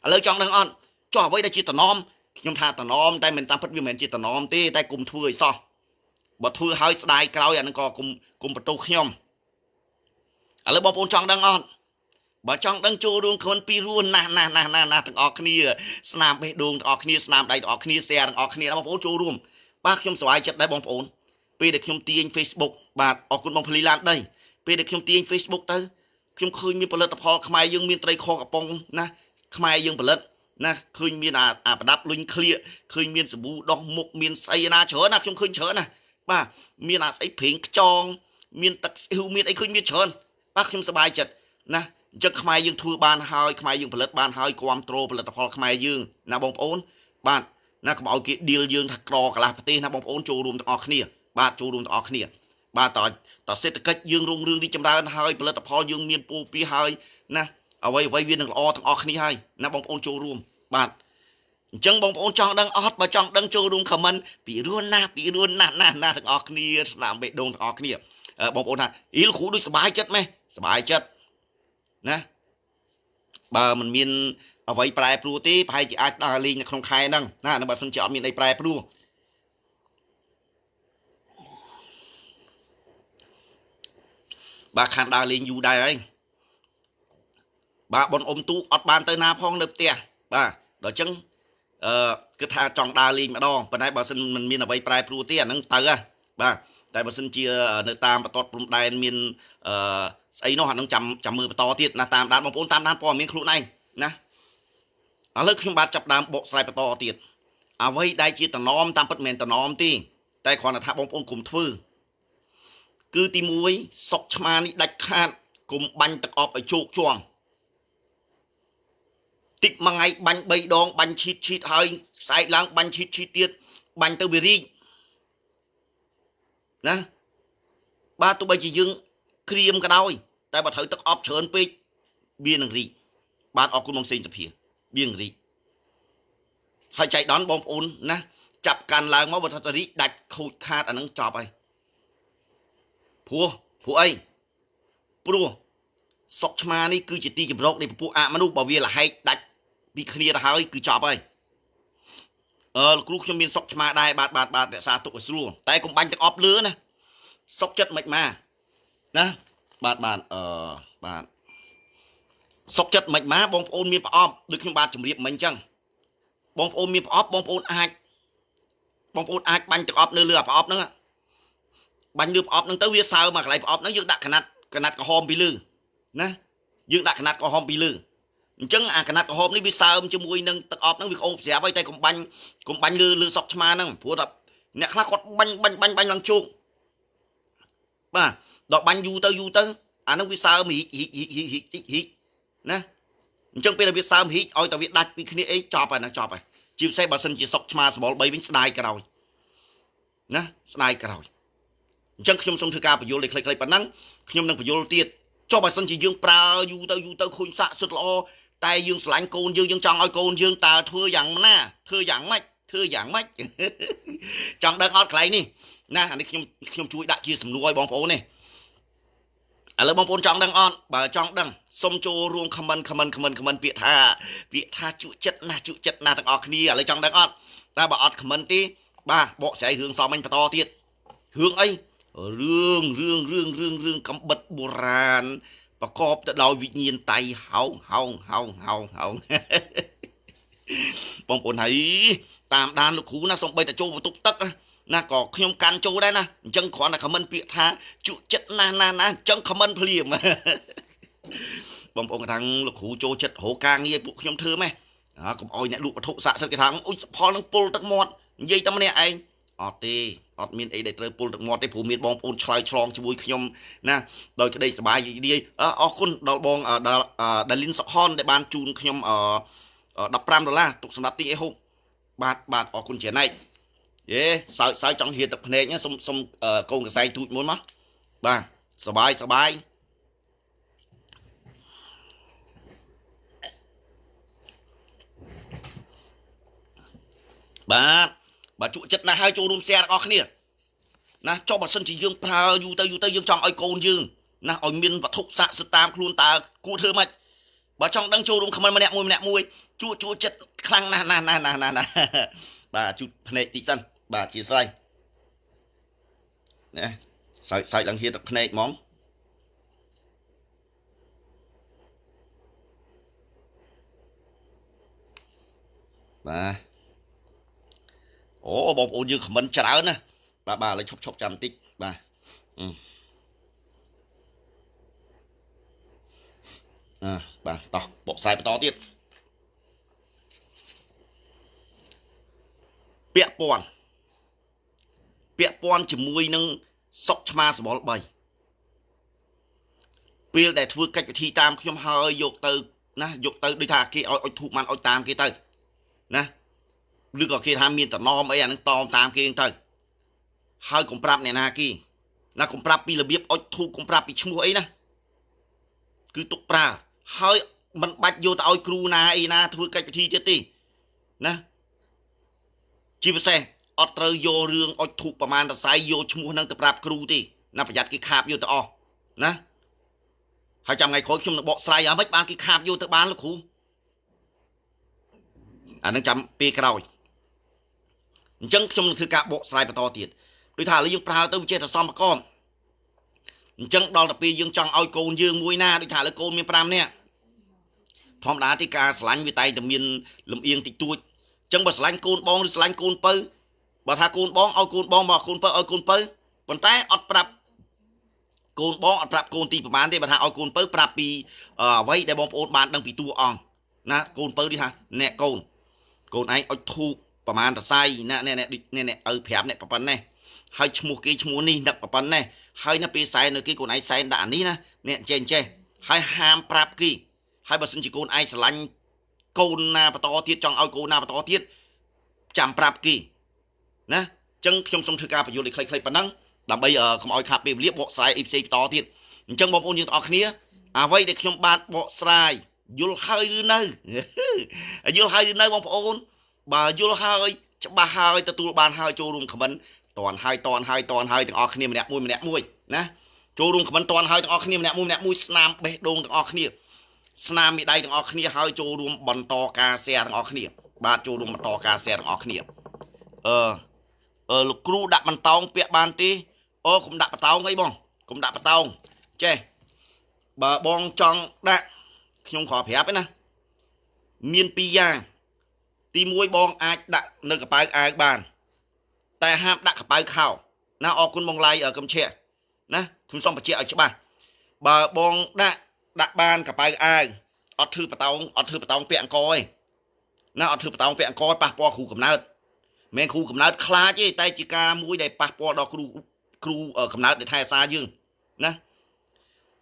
ឥឡូវចង់ដឹងអត់ចុះអ្វីដែលជាតំណមខ្ញុំថាតំណមតែមិនតាមពិតវាមិនមែនជាតំណមទេតែគុំធ្វើឲ្យសោះបើធ្វើឲ្យស្ដាយក្រោយអានឹងក៏គុំបន្ទោសខ្ញុំឥឡូវបងប្អូនចង់ដឹងអត់បើចង់ដឹងចូលរួមខមមិនពីរួនណាស់ណាស់ណាស់ណាស់ណាស់ទាំងអស់គ្នាស្នាមបេះដូងទាំងអស់គ្នាស្នាមដៃទាំងអស់គ្នា share ទាំងអស់គ្នាបងប្អូនចូលរួមបាទខ្ញុំសប្បាយចិត្តដែរបងប្អូនពេលដែលខ្ញុំទាញ Facebook បាទអរគុណបងភ្លីឡានដីពេលដែលខ្ញុំទាញ Facebook ទៅខ្ញុំឃើញមានផលិតផលខ្មែរយើងមានត្រីខកំប៉ុងណាខ្មែរយើងផលិតណាឃើញមានអាប្រដាប់លុញក្លៀកឃើញមានសាប៊ូដោះមុខមានស្អីណាច្រើនណាខ្ញុំឃើញច្រើនណាបាទមានអាស្អីប្រេងខ្យងមានទឹកស្អ៊ូមានអីឃើញមានច្រើនបាទខ្ញុំសប្បាយចិត្តណាអញ្ចឹងខ្មែរយើងធ្វើបានហើយខ្មែរយើងផលិតបានហើយគាំទ្រផលិតផលខ្មែរយើងណាបងប្អូនបាទណាកុំឲ្យគេឌីលយើងថាក្រកន្លះប្រទេសណាបងប្អូនចូលរួមទាំងអស់គ្នាបាទចូលរួមទាំងអស់គ្នាបាទតសេដ្ឋកិច្ចយើងរុងរឿងរីកចម្រើនហើយផលិតផលយើងមានពូពីហើយណា អ្វីអ្វីវានឹងល្អទាំងអស់គ្នាហើយណាបងប្អូនចូលរួមបាទអញ្ចឹងបងប្អូនចង់ដឹងអត់បើចង់ដឹងចូលរួមខមមិនពីរួនណាស់ពីរួនណាស់ណាស់ណាស់ទាំងអស់គ្នាស្ដាំបេះដូងទាំងអស់គ្នាបងប្អូនថាអ៊ីលគ្រូដូចសบายចិត្តម៉េះសบายចិត្តណាបើមិនមានអ្វីប្រែប្រួលទេប្រហែលជាអាចដើរលេងនៅក្នុងខែហ្នឹងណាបើសិនជាអត់មានអីប្រែប្រួលបាទខានដើរលេងយូរដែរហើយបាទបុនអ៊ំទូអត់បានទៅណាផងនៅផ្ទះបាទដល់អញ្ចឹងគិតថាចង់ដើរលេងម្ដងប៉ុន្តែបើសិនមិនមានអ្វីប្រែប្រួលទេអាហ្នឹងទៅហ៎បាទតែបើសិនជានៅតាមបន្ទាត់ព្រំដែនមានស្អីនោះអាហ្នឹងចាំមើលបន្តទៀតណាតាមដានបងប្អូនតាមដានព័ត៌មានខ្លួនឯងណាឥឡូវខ្ញុំបាទចាប់ដើមបកស្រាយបន្តទៀតអ្វីដែលជាតំណមតាមពិតមិនមែនតំណមទេតែគ្រាន់តែថាបងប្អូនកុំធ្វើគឺទី1សុកឆ្មានេះដាច់ខាតកុំបាញ់ទឹកអប់ឲ្យជោគជាំតិចមួយថ្ងៃបាញ់3ដងបាញ់ឈីតឈីតហើយស្អែកឡើងបាញ់ឈីតឈីតទៀតបាញ់ទៅវារីកណាបាទទោះបីជាយើងក្រៀមក៏ដោយតែបើត្រូវទឹកអប់ច្រើនពេកវានឹងរីកបាទអរគុណបងសេងសុភាវានឹងរីកហើយចៃដន្យបងប្អូនណាចាប់កាន់ឡើងមកបើថារីកដាច់ខូចខាតអានឹងចប់ហើយព្រោះអីព្រោះសុកឆ្មានេះគឺជាទីជម្រកនៃពពួកអមនុស្សបើវាលហែកដាច់ពីគ្នាទៅហើយគឺចប់ហើយលោកគ្រូខ្ញុំមានសុកឆ្មាដែរបាទបាទបាទរក្សាទុកឲ្យស្រួលតែកុំបាញ់ទឹកអប់លឿណាសុកចិត្តមិនមកណាបាទបាទបាទសុកចិត្តមិនមកបងប្អូនមានប្រអប់ដូចខ្ញុំបាទជម្រាបមិញអញ្ចឹងបងប្អូនមានប្រអប់បងប្អូនអាចបាញ់ទឹកអប់នៅលើអាប្រអប់ហ្នឹងបាញ់លើប្រអប់ហ្នឹងទៅវាសើមកកន្លែងប្រអប់ហ្នឹងយើងដាក់កណាត់ក្រហមពីលើណាយើងដាក់កណាត់ក្រហមពីលើអញ្ចឹងអាកណាត់ក្រហមនេះវាសើមជាមួយនឹងទឹកអប់ហ្នឹងវាក្អូបស្រាប់ហើយតែកុំបាញ់លើសុកឆ្មាហ្នឹងព្រោះថាអ្នកខ្លះគាត់បាញ់បាញ់បាញ់បាញ់ឡើងជោគបាទដល់បាញ់យូរទៅយូរទៅអាហ្នឹងវាសើមរីករីករីករីករីកណាអញ្ចឹងពេលដែលវាសើមរីកឲ្យតែវាដាច់ពីគ្នាអីចប់ហើយណាចប់ហើយជាពិសេសបើសិនជាសុកឆ្មាសបល់3វិញស្ដាយក្រោយណាស្ដាយក្រោយអញ្ចឹងខ្ញុំសូមធ្វើការបញ្យល់លេខខ្លីៗប៉ុណ្ណឹងខ្ញុំនឹងបញ្យល់ទៀតចុះបើសិនជាយើងប្រើយូរទៅយូរទៅឃើញសាក់សុទ្ធល្អតែយើងស្រឡាញ់កូនយើងយើងចង់ឲ្យកូនយើងតើធ្វើយ៉ាងណាធ្វើយ៉ាងម៉េចធ្វើយ៉ាងម៉េចចង់ដឹងអត់កន្លែងនេះណាអានេះខ្ញុំជួយដាក់ជាសំណួរឲ្យបងប្អូននេះឥឡូវបងប្អូនចង់ដឹងអត់បើចង់ដឹងសូមចូលរួមខមមិនខមមិនខមមិនខមមិនពាក្យថាជក់ចិត្តណាស់ជក់ចិត្តណាស់ទាំងអស់គ្នាឥឡូវចង់ដឹងអត់តែបើអត់ខមមិនទេបាទបកស្រាយរឿងសមអញបន្តទៀតរឿងអីរឿងរឿងរឿងរឿងរឿងកំបិតបុរាណប្រកបទៅដោយវិញ្ញាណតៃហោងហោងហោងហោងហោងបងប្អូនហើយតាមដានលោកគ្រូណាសំបីតែចូលបន្ទប់ទឹកណាក៏ខ្ញុំកាន់ចូលដែរណាអញ្ចឹងគ្រាន់តែខមមិនពាក្យថាជក់ចិត្តណាស់ណាស់ណាអញ្ចឹងខមមិនភ្លាមបងប្អូនថាលោកគ្រូចូលចិត្តរកការងារពួកខ្ញុំធ្វើម៉េះកុំអោយអ្នកលក់វត្ថុស័ក្តិសិទ្ធិគេថាអុយផលនឹងពុលទឹកមាត់និយាយតែម្នាក់ឯងអត់ទេអត់មានអីដែលត្រូវពុលទឹកមាត់ទេព្រោះមានបងប្អូនឆ្លើយឆ្លងជាមួយខ្ញុំណាដោយក្តីសប្បាយរីករាយអរគុណដល់បងដាលីនសុខនដែលបានជូនខ្ញុំ15ដុល្លារទុកសម្រាប់ទិញអីហូបបាទបាទអរគុណច្រើនណាស់យេសើចសើចចង់ហៀទឹកភ្នែកសុំសុំកូនកសែងទូចមួយមកបាទសบายសบายបាទបើជក់ចិត្តណាស់ហើយចូលរួម share ទាំងអស់គ្នាណាចុះបើសិនជាយើងប្រើយូរទៅយូរទៅយើងចង់ឲ្យកូនយើងណាឲ្យមានវត្ថុស័ក្តិសិទ្ធិតាមខ្លួនតើគួរធ្វើម៉េចបើចង់ដឹងចូលរួមខមមិនម្នាក់មួយម្នាក់មួយជក់ចិត្តខ្លាំងណាស់ណាស់ណាស់ណាស់ណាស់បាទជូតភ្នែកតិចសិនបាទជាស្រ័យណាសើចសើចឡើងហៀទឹកភ្នែកហ្មងបាទអូបងប្អូនយើងខមមិនច្រើនណាបាទបាទឥឡូវឈប់ចាំបន្តិចបាទបាទតោះបកស្រាយបន្តទៀតពាក់ព័ន្ធជាមួយនឹងសុកឆ្មាសបល់3ពេលដែលធ្វើកិច្ចពិធីតាមខ្ញុំហើយយកទៅណាយកទៅដូចថាគេឲ្យអុជធូបបានអុជតាមគេទៅណាឬក៏គេថាមានតំណមអីអានឹងតមតាមគេទៅហើយកុំប្រាប់អ្នកណាគេណាកុំប្រាប់ពីរបៀបអុជធូបកុំប្រាប់ពីឈ្មោះអីណាគឺទុកប្រើហើយ មិនបាច់យកទៅឲ្យគ្រូណាអីណាធ្វើកិច្ចពិធីទៀតទេណាជាពិសេសអត់ត្រូវយករឿងអុចធូបប្រមាណតសៃយកឈ្មោះនឹងទៅប្រាប់គ្រូទេណាប្រយ័ត្នគេខាបយកទៅអស់ណាហើយចាំថ្ងៃក្រោយខ្ញុំនឹងបកស្រាយអាម៉េចបានគេខាបយកទៅបានលោកគ្រូអានឹងចាំពេលក្រោយអញ្ចឹងខ្ញុំនឹងធ្វើការបកស្រាយបន្តទៀតដូចថាឥឡូវយើងប្រើទៅវាចេះតែសំប្រកបអញ្ចឹងដល់ទៅពេលយើងចង់ឲ្យកូនយើងមួយណាដូចថាឥឡូវកូនមាន5នាក់ធម្មតាទីការស្រឡាញ់វាតែងតែមានលំអៀងតិចតួចអញ្ចឹងបើស្រឡាញ់កូនបងឬស្រឡាញ់កូនពៅបើថាកូនបងឲ្យកូនបងមកកូនពៅឲ្យកូនពៅប៉ុន្តែអត់ប្រាប់កូនបងអត់ប្រាប់កូនទីប្រហែលទេបើថាឲ្យកូនពៅប្រាប់ពីអ្វីដែលបងប្អូនបានដឹងពីតួអង្គណាកូនពៅនេះថាអ្នកកូនកូនឯងអុចធូបប្រហែលតសៃណាអ្នកអ្នកអ្នកឪប្រាប់អ្នកប៉ុណ្ណេះហើយឈ្មោះគេឈ្មោះនេះនឹកប៉ុណ្ណេះហើយនៅពេលសែននៅគេកូនឯងសែនដាក់អានេះណាអ្នកចេះចេះហើយហាមប្រាប់គេហើយបើសិនជាកូនឯងស្រឡាញ់កូនណាបន្តទៀតចង់ឲ្យកូនណាបន្តទៀតចាំប្រាប់គេណាអញ្ចឹងខ្ញុំសូមធ្វើការបញ្យល់ឲ្យខ្លីៗប៉ុណ្ណឹងដើម្បីកុំឲ្យខាតពេលវេលាបកស្រាយអីផ្សេងបន្តទៀតអញ្ចឹងបងប្អូនយើងទាំងអស់គ្នាអ្វីដែលខ្ញុំបាទបកស្រាយយល់ហើយឬនៅយល់ហើយឬនៅបងប្អូនបើយល់ហើយច្បាស់ហើយទទួលបានហើយចូលរួមខមមិនតន់ហើយតន់ហើយតន់ហើយទាំងអស់គ្នាម្នាក់មួយម្នាក់មួយណាចូលរួមខមមិនតន់ហើយទាំងអស់គ្នាម្នាក់មួយម្នាក់មួយស្នាមបេះដូងទាំងអស់គ្នាស្នាមមេដៃទាំងអស់គ្នាហើយចូលរួមបន្តការ share ទាំងអស់គ្នាបាទចូលរួមបន្តការ share ទាំងអស់គ្នាអឺលោកគ្រូដាក់បន្តោងពាក់បានទេអូកុំដាក់បន្តោងអីបងកុំដាក់បន្តោងចេះបើបងចង់ដាក់ខ្ញុំខកប្រាប់ឯណាមានពីរយ៉ាងទី1បងអាចដាក់នៅកប៉ៅអាវបានតែហាមដាក់កប៉ៅខោណាអរគុណបងឡៃកំឈៈណាខ្ញុំសូមបញ្ជាក់ឲ្យច្បាស់បើបងដាក់បានកប៉ៅអាវអត់ធ្វើបតោងអត់ធ្វើបតោងពាក់អង្គឯណាអត់ធ្វើបតោងពាក់អង្គប៉ះពាល់គ្រូកំណើតមិនគ្រូកំណើតខ្លាចទេតែជាការមួយដែលប៉ះពាល់ដល់គ្រូកំណើតដែលថែអាសាយើងណា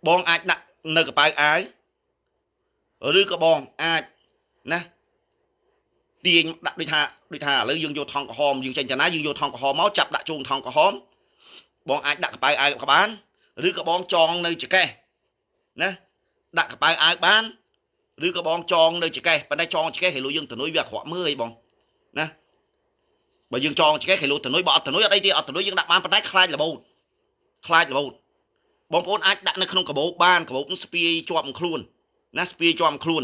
បងអាចដាក់នៅកប៉ៅអាវឬក៏បងអាចណាទាញដាក់ដូចថាឥឡូវយើងយកថង់ក្រហមយើងចេញតាណាយើងយកថង់ក្រហមមកចាប់ដាក់ជូនថង់ក្រហមបងអាចដាក់កប៉ៅអាវក៏បានឬក៏បងចងនៅចកេះណាដាក់កប៉ៅអាវបានឬក៏បងចងនៅចកេះប៉ុន្តែចងចកេះគេលុយយើងទៅនុយវាអាក្រក់មើលអីបងណាបើយើងចងចកេះគេលុយទៅនុយបើអត់ទៅនុយអត់អីទេអត់ទៅនុយយើងដាក់បានប៉ុន្តែខ្លាចរបូតខ្លាចរបូតបងប្អូនអាចដាក់នៅក្នុងកាបូបបានកាបូបស្ពាយជាប់នឹងខ្លួនណាស្ពាយជាប់នឹងខ្លួន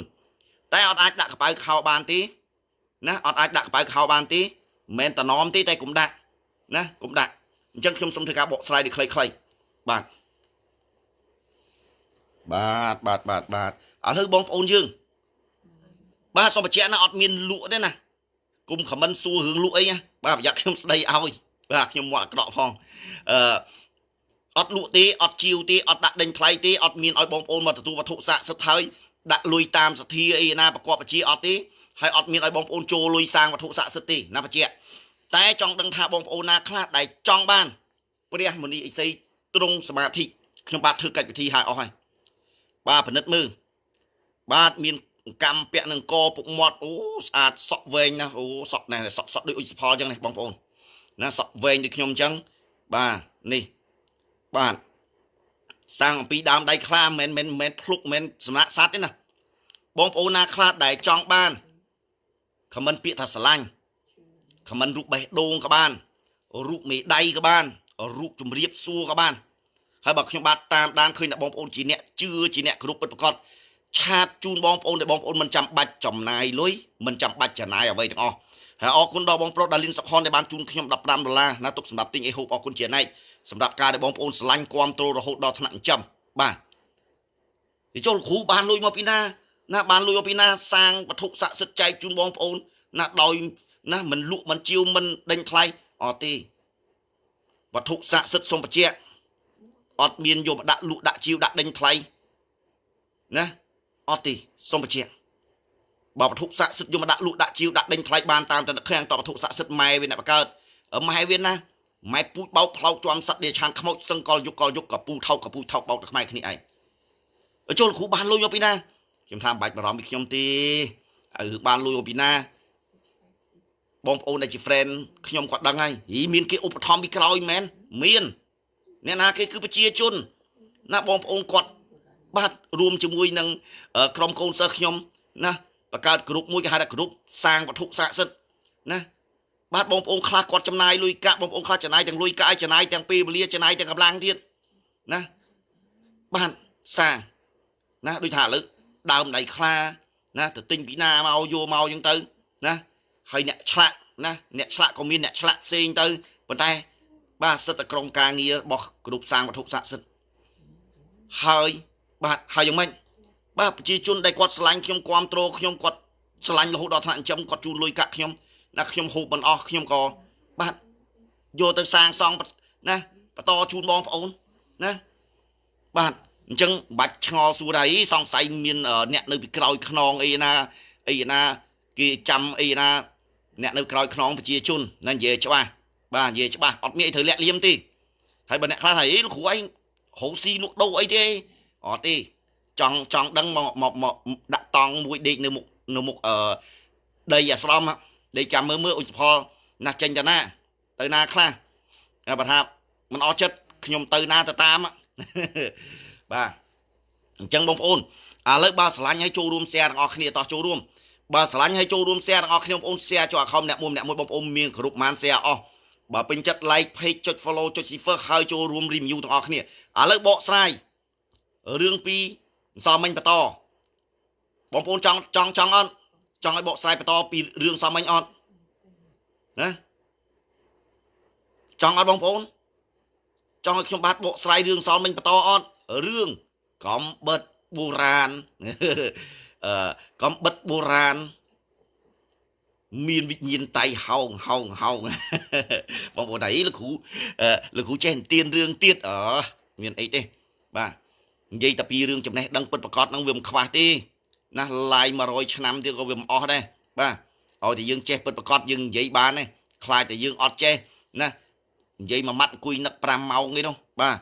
តែអត់អាចដាក់កប៉ៅខោបានទេណាអត់អាចដាក់កប៉ៅខោបានទេមិនមែនតំណមទេតែកុំដាក់ណាកុំដាក់អញ្ចឹងខ្ញុំសូមធ្វើការបកស្រាយដោយខ្លីៗបាទបាទបាទបាទបាទឥឡូវបងប្អូនយើងបាទសូមបញ្ជាក់ណាអត់មានលក់ទេណាគុំខមមិនសួររឿងលក់អីណាបាទប្រយ័ត្នខ្ញុំស្ដីឲ្យបាទខ្ញុំមកអាក្រក់ផងអឺអត់លក់ទេអត់ជាវទេអត់ដាក់ដេញថ្លៃទេអត់មានឲ្យបងប្អូនមកទទួលវត្ថុស័ក្តិសិទ្ធិហើយដាក់លុយតាមសទ្ធាអីណាប្រកបវិជ្ជាអត់ទេហើយអត់មានឲ្យបងប្អូនចូលលុយសាងវត្ថុស័ក្តិសិទ្ធិទេណាបញ្ជាក់តែចង់ដឹងថាបងប្អូនណាខ្លះដែលចង់បានព្រះមុនីឥសីទ្រង់សមាធិខ្ញុំបាទធ្វើកិច្ចពិធីឲ្យអស់ហើយបាទពិនិត្យមើលបាទមានកម្មពាក់នឹងកពុកមាត់អូស្អាតសក់វែងណាស់អូសក់ណែសក់ដូចអ៊ុចសផលអញ្ចឹងនេះបងប្អូនណាសក់វែងដូចខ្ញុំអញ្ចឹងបាទនេះបាទសាងអំពីដើមដៃខ្លាមិនមែនមិនភ្លុកមិនសំណាក់សัตว์ទេណាបងប្អូនណាខ្លះដែលចង់បានខមមិនពាក្យថាស្រឡាញ់ខមមិនរូបបេះដូងក៏បានរូបមេដៃក៏បានរូបជំរាបសួរក៏បានហើយបើខ្ញុំបាទតាមដានឃើញថាបងប្អូនជាអ្នកជឿជាអ្នកគ្រប់ពិតប្រាកដឆាតជូនបងប្អូនដែលបងប្អូនមិនចាំបាច់ចំណាយលុយមិនចាំបាច់ចំណាយអ្វីទាំងអស់ហើយអរគុណដល់បងប្រុសដាលីនសុខនដែលបានជូនខ្ញុំ15ដុល្លារណាទុកសម្រាប់ទិញអីហូបអរគុណជាណែកសម្រាប់ការដែលបងប្អូនស្រឡាញ់គាំទ្ររហូតដល់ថ្នាក់ចិញ្ចឹមបាទទីចូលគ្រូបានលុយមកពីណាណាបានលុយមកពីណាសាងវត្ថុស័ក្តិសិទ្ធិចែកជូនបងប្អូនណាដោយណាមិនលក់មិនជាវមិនដេញថ្លៃអត់ទេវត្ថុស័ក្តិសិទ្ធិសូមបញ្ជាក់អត់មានយកមកដាក់លក់ដាក់ជាវដាក់ដេញថ្លៃណាអត់ទេសូមបញ្ជាក់បើវត្ថុស័ក្តិសិទ្ធិយកមកដាក់លក់ដាក់ជាវដាក់ដេញថ្លៃបានតាមតែខាងតវត្ថុស័ក្តិសិទ្ធិម៉ែវាអ្នកបង្កើតម៉ែវាណាម៉ែពូជបោកផ្លោកជាំសត្វដេឆានខ្មោចសឹងកលយុកលយុកកពូថោកកពូថោកបោកទៅខ្មែរគ្នាឯងចូលគ្រូបានលុយមកពីណាខ្ញុំថាមិនបាច់បារម្ភពីខ្ញុំទេឲ្យបានលុយមកពីណាបងប្អូនដែលជា friend ខ្ញុំក៏ដឹងហើយហីមានគេឧបត្ថម្ភពីក្រោយមែនមានអ្នកណាគេគឺប្រជាជនណាបងប្អូនគាត់ បាទរួមជាមួយនឹងក្រុមកូនសិស្សខ្ញុំណាបង្កើតក្រុមមួយគេហៅថាក្រុមសាងវត្ថុស័ក្តិសិទ្ធិណាបាទបងប្អូនខ្លះគាត់ចំណាយលុយកាក់បងប្អូនខ្លះចំណាយទាំងលុយកាក់ចំណាយទាំងពេលវេលាចំណាយទាំងកម្លាំងទៀតណាបាទសាងណាដូចថាឥឡូវដើមដៃខ្លាណាទៅទិញពីណាមកយកមកអញ្ចឹងទៅណាហើយអ្នកឆ្លាក់ណាអ្នកឆ្លាក់ក៏មានអ្នកឆ្លាក់ផ្សេងទៅប៉ុន្តែបាទសិទ្ធិក្រុមការងាររបស់ក្រុមសាងវត្ថុស័ក្តិសិទ្ធិហើយបាទហើយយ៉ាងម៉េចបាទប្រជាជនដែលគាត់ស្រឡាញ់ខ្ញុំគ្រប់គ្រងខ្ញុំគាត់ស្រឡាញ់រហូតដល់ថ្នាក់ចិញ្ចឹមគាត់ជូនលុយកាក់ខ្ញុំណាខ្ញុំហូបមិនអស់ខ្ញុំក៏បាទយកទៅសាងសង់ណាបន្តជូនបងប្អូនណាបាទអញ្ចឹងបាច់ឆ្ងល់សួរថាអីសង្ស័យមានអ្នកនៅពីក្រោយខ្នងអីណាអីណាគេចាំអីណាអ្នកនៅក្រោយខ្នងប្រជាជនណានិយាយច្បាស់បាទនិយាយច្បាស់អត់មានអីត្រូវលាក់លៀមទេហើយបើអ្នកខ្លះថាអីលោកគ្រូឯងរកស៊ីលក់ដូរអីទេអត់ទេចង់ដឹងមកមកដាក់តង់មួយដេកនៅមុខដីអាស្រមដីចាំមើលឧចផលណាចេញទៅណាទៅណាខ្លះបើថាមិនអស់ចិត្តខ្ញុំទៅណាទៅតាមបាទអញ្ចឹងបងប្អូនឥឡូវបើស្រឡាញ់ឲ្យចូលរួម share ទាំងអស់គ្នាតោះចូលរួមបើស្រឡាញ់ឲ្យចូលរួម share ទាំងអស់គ្នាបងប្អូន share ចូល account អ្នកមួយអ្នកមួយបងប្អូនមានគ្រប់ម៉ាន share អស់បើពេញចិត្ត like page ចុច follow ចុច share ហើយចូលរួម review ទាំងអស់គ្នាឥឡូវបកស្រាយរឿងពីសំមិញបន្តបងប្អូនចង់ចង់ចង់អត់ចង់ឲ្យបកស្រាយបន្តពីរឿងសំមិញអត់ណាចង់អត់បងប្អូនចង់ឲ្យខ្ញុំបាទបកស្រាយរឿងសំមិញបន្តអត់រឿងកំបិតបុរាណកំបិតបុរាណមានវិញ្ញាណតៃហោងហោងហោងបងប្អូនអីលោកគ្រូលោកគ្រូចេះទៀនរឿងទៀតអមានអីទេបាទនិយាយតែពីរឿងចំណេះដឹងពិតប្រកបហ្នឹងវាមិនខ្វះទេណាឡាយ100ឆ្នាំទៀតក៏វាមិនអស់ដែរបាទឲ្យតែយើងចេះពិតប្រកបយើងនិយាយបានទេខ្លាចតែយើងអត់ចេះណានិយាយមួយម៉ាត់អង្គុយនឹក5ម៉ោងឯនោះបាទ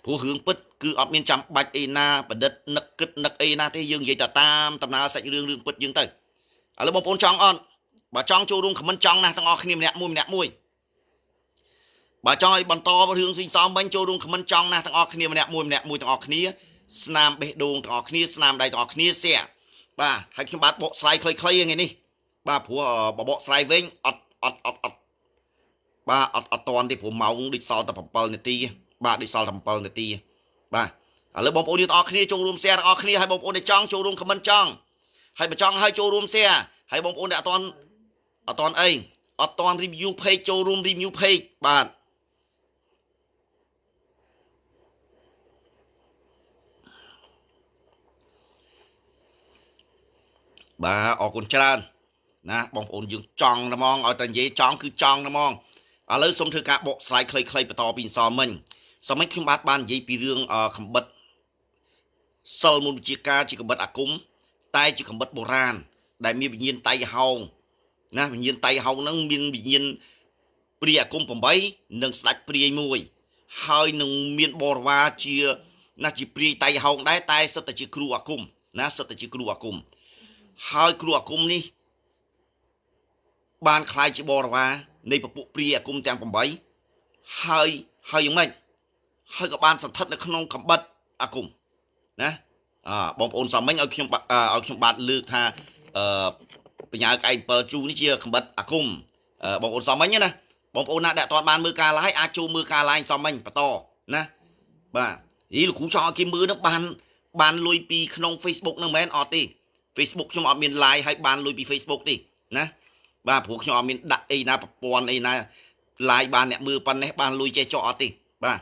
ព្រោះរឿងពិតគឺអត់មានចាំបាច់អីណាប្រឌិតនឹកគិតនឹកអីណាទេយើងនិយាយតែតាមដំណើរសាច់រឿងរឿងពិតយើងទៅឥឡូវបងប្អូនចង់អត់បើចង់ចូលរួមខមមិនចង់ណាស់ទាំងអស់គ្នាម្នាក់មួយម្នាក់មួយបើចង់ឲ្យបន្តរឿងស៊ីសំវិញចូលរួមខមមិនចង់ណាស់ទាំងអស់គ្នាម្នាក់មួយម្នាក់មួយទាំងអស់គ្នាស្នាមបេះដូងទាំងអស់គ្នាស្នាមដៃទាំងអស់គ្នាសែបាទហើយខ្ញុំបាទបកស្រាយខ្លីៗថ្ងៃនេះបាទព្រោះបបកស្រាយវិញអត់អត់អត់អត់បាទអត់អត់តន់ទេព្រោះម៉ោងដូចសល់តែ7នាទីបាទដូចសល់តែ7នាទីបាទឥឡូវបងប្អូនយើងទាំងអស់គ្នាចូលរួម share ទាំងអស់គ្នាហើយបងប្អូនដែលចង់ចូលរួម comment ចង់ហើយបើចង់ឲ្យចូលរួម share ហើយបងប្អូនដែលអត់តន់អីអត់តន់ review page ចូលរួម review page បាទបាទអរគុណច្រើនណាបងប្អូនយើងចង់ហ្មងឲ្យតែនិយាយចង់គឺចង់ហ្មងឥឡូវសូមធ្វើការបកស្រាយខ្លីៗបន្តពីសំមិញសំមិញខ្ញុំបាទបាននិយាយពីរឿងកំបិតសិលមុនវិជាការជាកំបិតអាគមតែជាកំបិតបុរាណដែលមានវិញ្ញាណតៃហោងណាវិញ្ញាណតៃហោងហ្នឹងមានវិញ្ញាណព្រាយអាគម8និងស្ដេចព្រាយមួយហើយនឹងមានបរិវារជាណាជាព្រាយតៃហោងដែរតែសិតតែជាគ្រូអាគមណាសិតតែជាគ្រូអាគមហើយគ្រូអាគមនេះបានក្លាយជាបរិវារនៃពពួកព្រាយអាគមទាំង8ហើយហើយយ៉ាងម៉េចហើយក៏បានស្ថិតនៅក្នុងកំបិតអាគមណាបងប្អូនសំមិញឲ្យខ្ញុំបាទលើកថាបញ្ញាក្អែក7ជូនេះជាកំបិតអាគមបងប្អូនសំមិញណាបងប្អូនណាដែលអត់បានមើលការ live អាចចូលមើលការ live សំមិញបន្តណាបាទអីលោកគ្រូចង់ឲ្យគេមើលនឹងបានលុយពីក្នុង Facebook នឹងមែនអត់ទេ Facebook ខ្ញុំអត់មាន live ហើយបានលុយពី Facebook ទេណាបាទព្រោះខ្ញុំអត់មានដាក់អីណាប្រព័ន្ធអីណា live បានអ្នកមើលប៉ុណ្ណេះបានលុយចេះចោះអត់ទេបាទ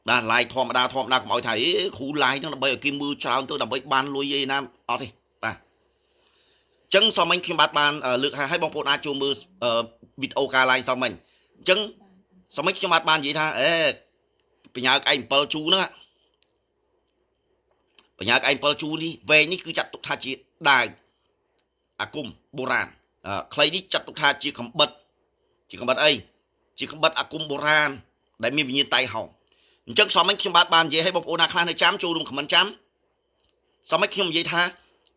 បាទ live ធម្មតាធម្មតាកុំឲ្យថាអេគ្រូ live ហ្នឹងដើម្បីឲ្យគេមើលច្រើនទៅដើម្បីបានលុយអីណាអត់ទេបាទអញ្ចឹងសំមិញខ្ញុំបាទបានលើកឲ្យបងប្អូនអាចចូលមើលវីដេអូការ live សំមិញអញ្ចឹងសំមិញខ្ញុំបាទបាននិយាយថាអេបញ្ញាក្អែក7ជូហ្នឹងបញ្ញាក្អែក7ជូនេះវែងនេះគឺចាត់ទុកថាជាដាវអាគមបុរាណខ្លីនេះចាត់ទុកថាជាកំបិតជាកំបិតអីជាកំបិតអាគមបុរាណដែលមានវិញ្ញាណតៃហោងអញ្ចឹងសមមិញខ្ញុំបាទបាននិយាយឲ្យបងប្អូនណាខ្លះនៅចាំចូលរួមខមមិនចាំសមមិញខ្ញុំនិយាយថា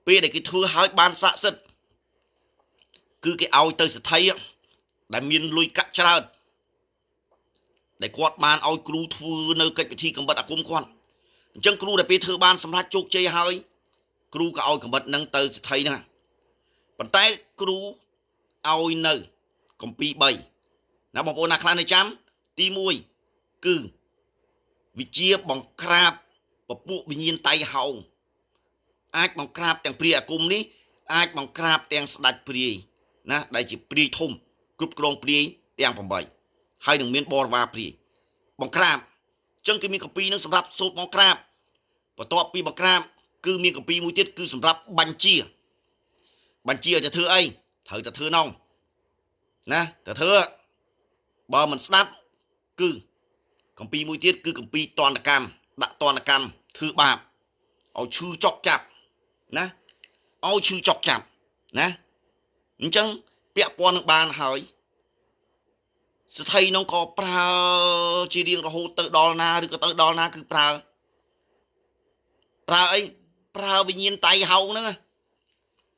ពេលដែលគេធ្វើឲ្យបានស័ក្តិសិទ្ធិគឺគេឲ្យទៅសទ្ធិដែលមានលុយកាក់ច្រើនដែលគាត់បានឲ្យគ្រូធ្វើនៅកិច្ចពិធីកំបិតអាគមគាត់ អញ្ចឹងគ្រូដែលពេលធ្វើបានសម្រាប់ជោគជ័យហើយគ្រូក៏ឲ្យកំបិតនឹងទៅសិទ្ធិហ្នឹងប៉ុន្តែគ្រូឲ្យនៅកម្ពី3ណាបងប្អូនណាខ្លះនៅចាំទី1គឺវិជាបង្ក្រាបពពួកវិញ្ញាណតៃហោងអាចបង្ក្រាបទាំងព្រាយអាគមនេះអាចបង្ក្រាបទាំងស្ដេចព្រាយណាដែលជាព្រាយធំគ្រប់គ្រងព្រាយទាំង8ហើយនឹងមានបរិវារព្រាយបង្ក្រាបអញ្ចឹងគឺមានកម្ពីនឹងសម្រាប់សូត្របង្ក្រាបបន្ទាប់ពីបង្ក្រាបគឺមានកម្ពីមួយទៀតគឺសម្រាប់បញ្ជាបញ្ជាឲ្យទៅធ្វើអីត្រូវតែធ្វើនងណាទៅធ្វើបើមិនស្ដាប់គឺកម្ពីមួយទៀតគឺកម្ពីតន្តកម្មដាក់តន្តកម្មធ្វើបាបឲ្យឈឺចុកចាប់ណាឲ្យឈឺចុកចាប់ណាអញ្ចឹងពាក់ព័ន្ធនឹងបានហើយស្ថីនោះក៏ប្រើជារៀងរហូតទៅដល់ណាឬក៏ទៅដល់ណាគឺប្រើអីប្រើវិញ្ញាណតៃហោងហ្នឹង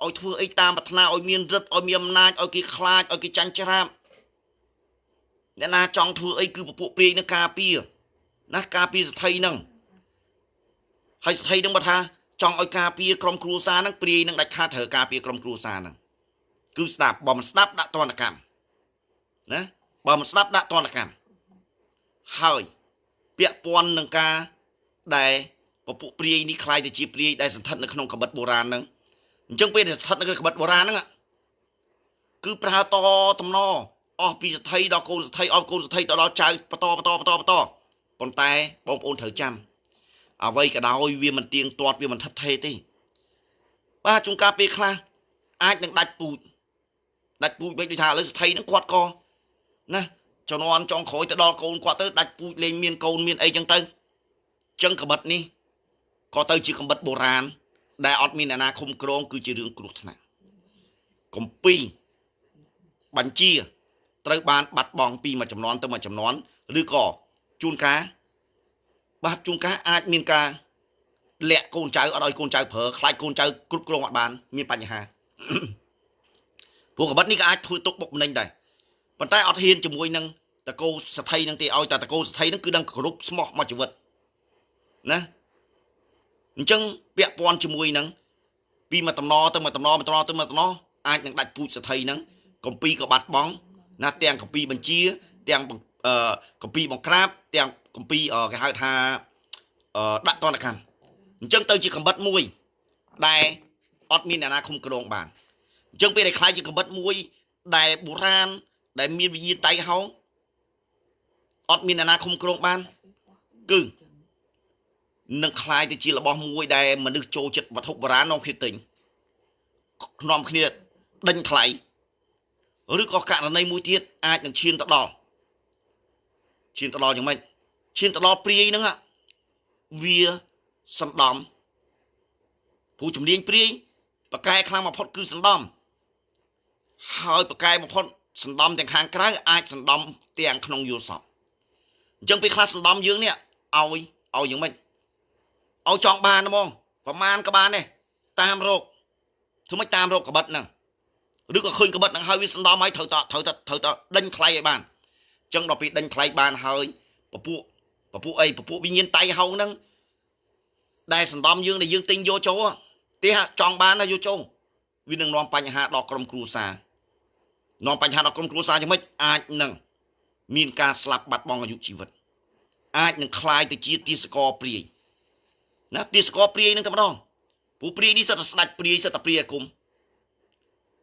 ឲ្យធ្វើអីតាមប្រាថ្នាឲ្យមានរិទ្ធឲ្យមានអំណាចឲ្យគេខ្លាចឲ្យគេចាញ់ច្រាបអ្នកណាចង់ធ្វើអីគឺពពួកព្រាយនឹងការពារណាការពារស្ថីហ្នឹងហើយស្ថីហ្នឹងបើថាចង់ឲ្យការពារក្រុមគ្រួសារហ្នឹងព្រាយនឹងដាច់ខាតត្រូវការពារក្រុមគ្រួសារហ្នឹងគឺស្ដាប់បើមិនស្ដាប់ដាក់ទណ្ឌកម្មណាបើមិនស្ដាប់ដាក់ទណ្ឌកម្មហើយពាក់ព័ន្ធនឹងការដែលពពួកព្រាយនេះคล้ายទៅជាព្រាយដែលសន្ធិដ្ឋនៅក្នុងកបិតបុរាណហ្នឹងអញ្ចឹងពេលដែលស្ថិតនៅក្នុងកបិតបុរាណហ្នឹងគឺប្រើតតំណអស់ពីសទ្ធិដល់កូនសទ្ធិអស់កូនសទ្ធិទៅដល់ចៅបន្តបន្តបន្តបន្តប៉ុន្តែបងប្អូនត្រូវចាំអ្វីក៏ដោយវាមិនទៀងទាត់វាមិនថិតថេរទេបាទជួនកាលពេលខ្លះអាចនឹងដាច់ពូជដាច់ពូជវិញដូចថាឥឡូវសទ្ធិហ្នឹងគាត់ក៏ណាជំនាន់ចុងក្រោយទៅដល់កូនគាត់ទៅដាច់ពូជលេងមានកូនមានអីចឹងទៅចឹងកបិតនេះក៏ទៅជាកបិតបុរាណដែលអត់មានអ្នកណាឃុំក្រងគឺជារឿងគ្រោះថ្នាក់កំពីបញ្ជាត្រូវបានបាត់បង់ពីមួយចំនួនទៅមួយចំនួនឬក៏ជួនកាលបាទជួនកាលអាចមានការលាក់កូនចៅអត់ឲ្យកូនចៅប្រើខ្លាចកូនចៅគ្រប់គ្រងអត់បានមានបញ្ហាព្រោះកបិតនេះក៏អាចធ្វើទុកបុកម្នេញដែរប៉ុន្តែអត់ហ៊ានជាមួយនឹងតកោសទ្ធិនឹងទេឲ្យតែតកោសទ្ធិនឹងគឺដឹងគ្រប់ស្មោះមួយជីវិតណាអញ្ចឹងពាក់ព័ន្ធជាមួយនឹងពីមួយតំណទៅមួយតំណមួយតំណទៅមួយតំណអាចនឹងដាច់ពូជសទ្ធិហ្នឹងកំពីក៏បាត់បង់ណាទាំងកំពីបញ្ជាទាំងកំពីបង្ក្រាបទាំងកំពីគេហៅថាដាក់ទណ្ឌកម្មអញ្ចឹងទៅជាកំបិតមួយដែលអត់មានអ្នកណាឃុំក្រងបានអញ្ចឹងពេលដែលខ្លាយជាកំបិតមួយដែលបុរាណដែលមានវិញ្ញាណតៃហោងអត់មានអ្នកណាឃុំក្រងបានគឺនឹងคล้ายទៅជារបស់មួយដែលមនុស្សចូលចិត្តវត្ថុបុរាណនាំគ្នាទិញនាំគ្នាដេញថ្លៃឬក៏ករណីមួយទៀតអាចនឹងឈានទៅដល់យ៉ាងម៉េចឈានទៅដល់ព្រាយហ្នឹងវាសណ្ដំព្រោះជំនាញព្រាយបកែខ្លាំងបំផុតគឺសណ្ដំហើយបកែបំផុតសណ្ដំទាំងខាងក្រៅអាចសណ្ដំទាំងក្នុងយល់សពអញ្ចឹងពេលខ្លះសណ្ដំយើងនេះឲ្យយ៉ាងម៉េចឲ្យចង់បានហ្មងប្រមាណក៏បានដែរតាមរោគធ្វើម៉េចតាមរោគកបិតហ្នឹងឬក៏ឃើញកបិតហ្នឹងហើយវាសណ្ដំហើយត្រូវតដេញថ្លៃឲ្យបានអញ្ចឹងដល់ពេលដេញថ្លៃបានហើយពពួកអីពពួកវិញ្ញាណតៃហោងហ្នឹងដែលសណ្ដំយើងដែលយើងទិញយកចូលទេចង់បានណាយកចូលវានឹងនាំបញ្ហាដល់ក្រុមគ្រួសារនាំបញ្ហាដល់ក្រុមគ្រួសារយ៉ាងម៉េចអាចនឹងមានការស្លាប់បាត់បង់អាយុជីវិតអាចនឹងคล้ายទៅជាទាសករព្រាយណាទាសករព្រាយនឹងតែម្ដងព្រោះព្រាយនេះសិតតែស្ដាច់ព្រាយសិតតែព្រាយអាគម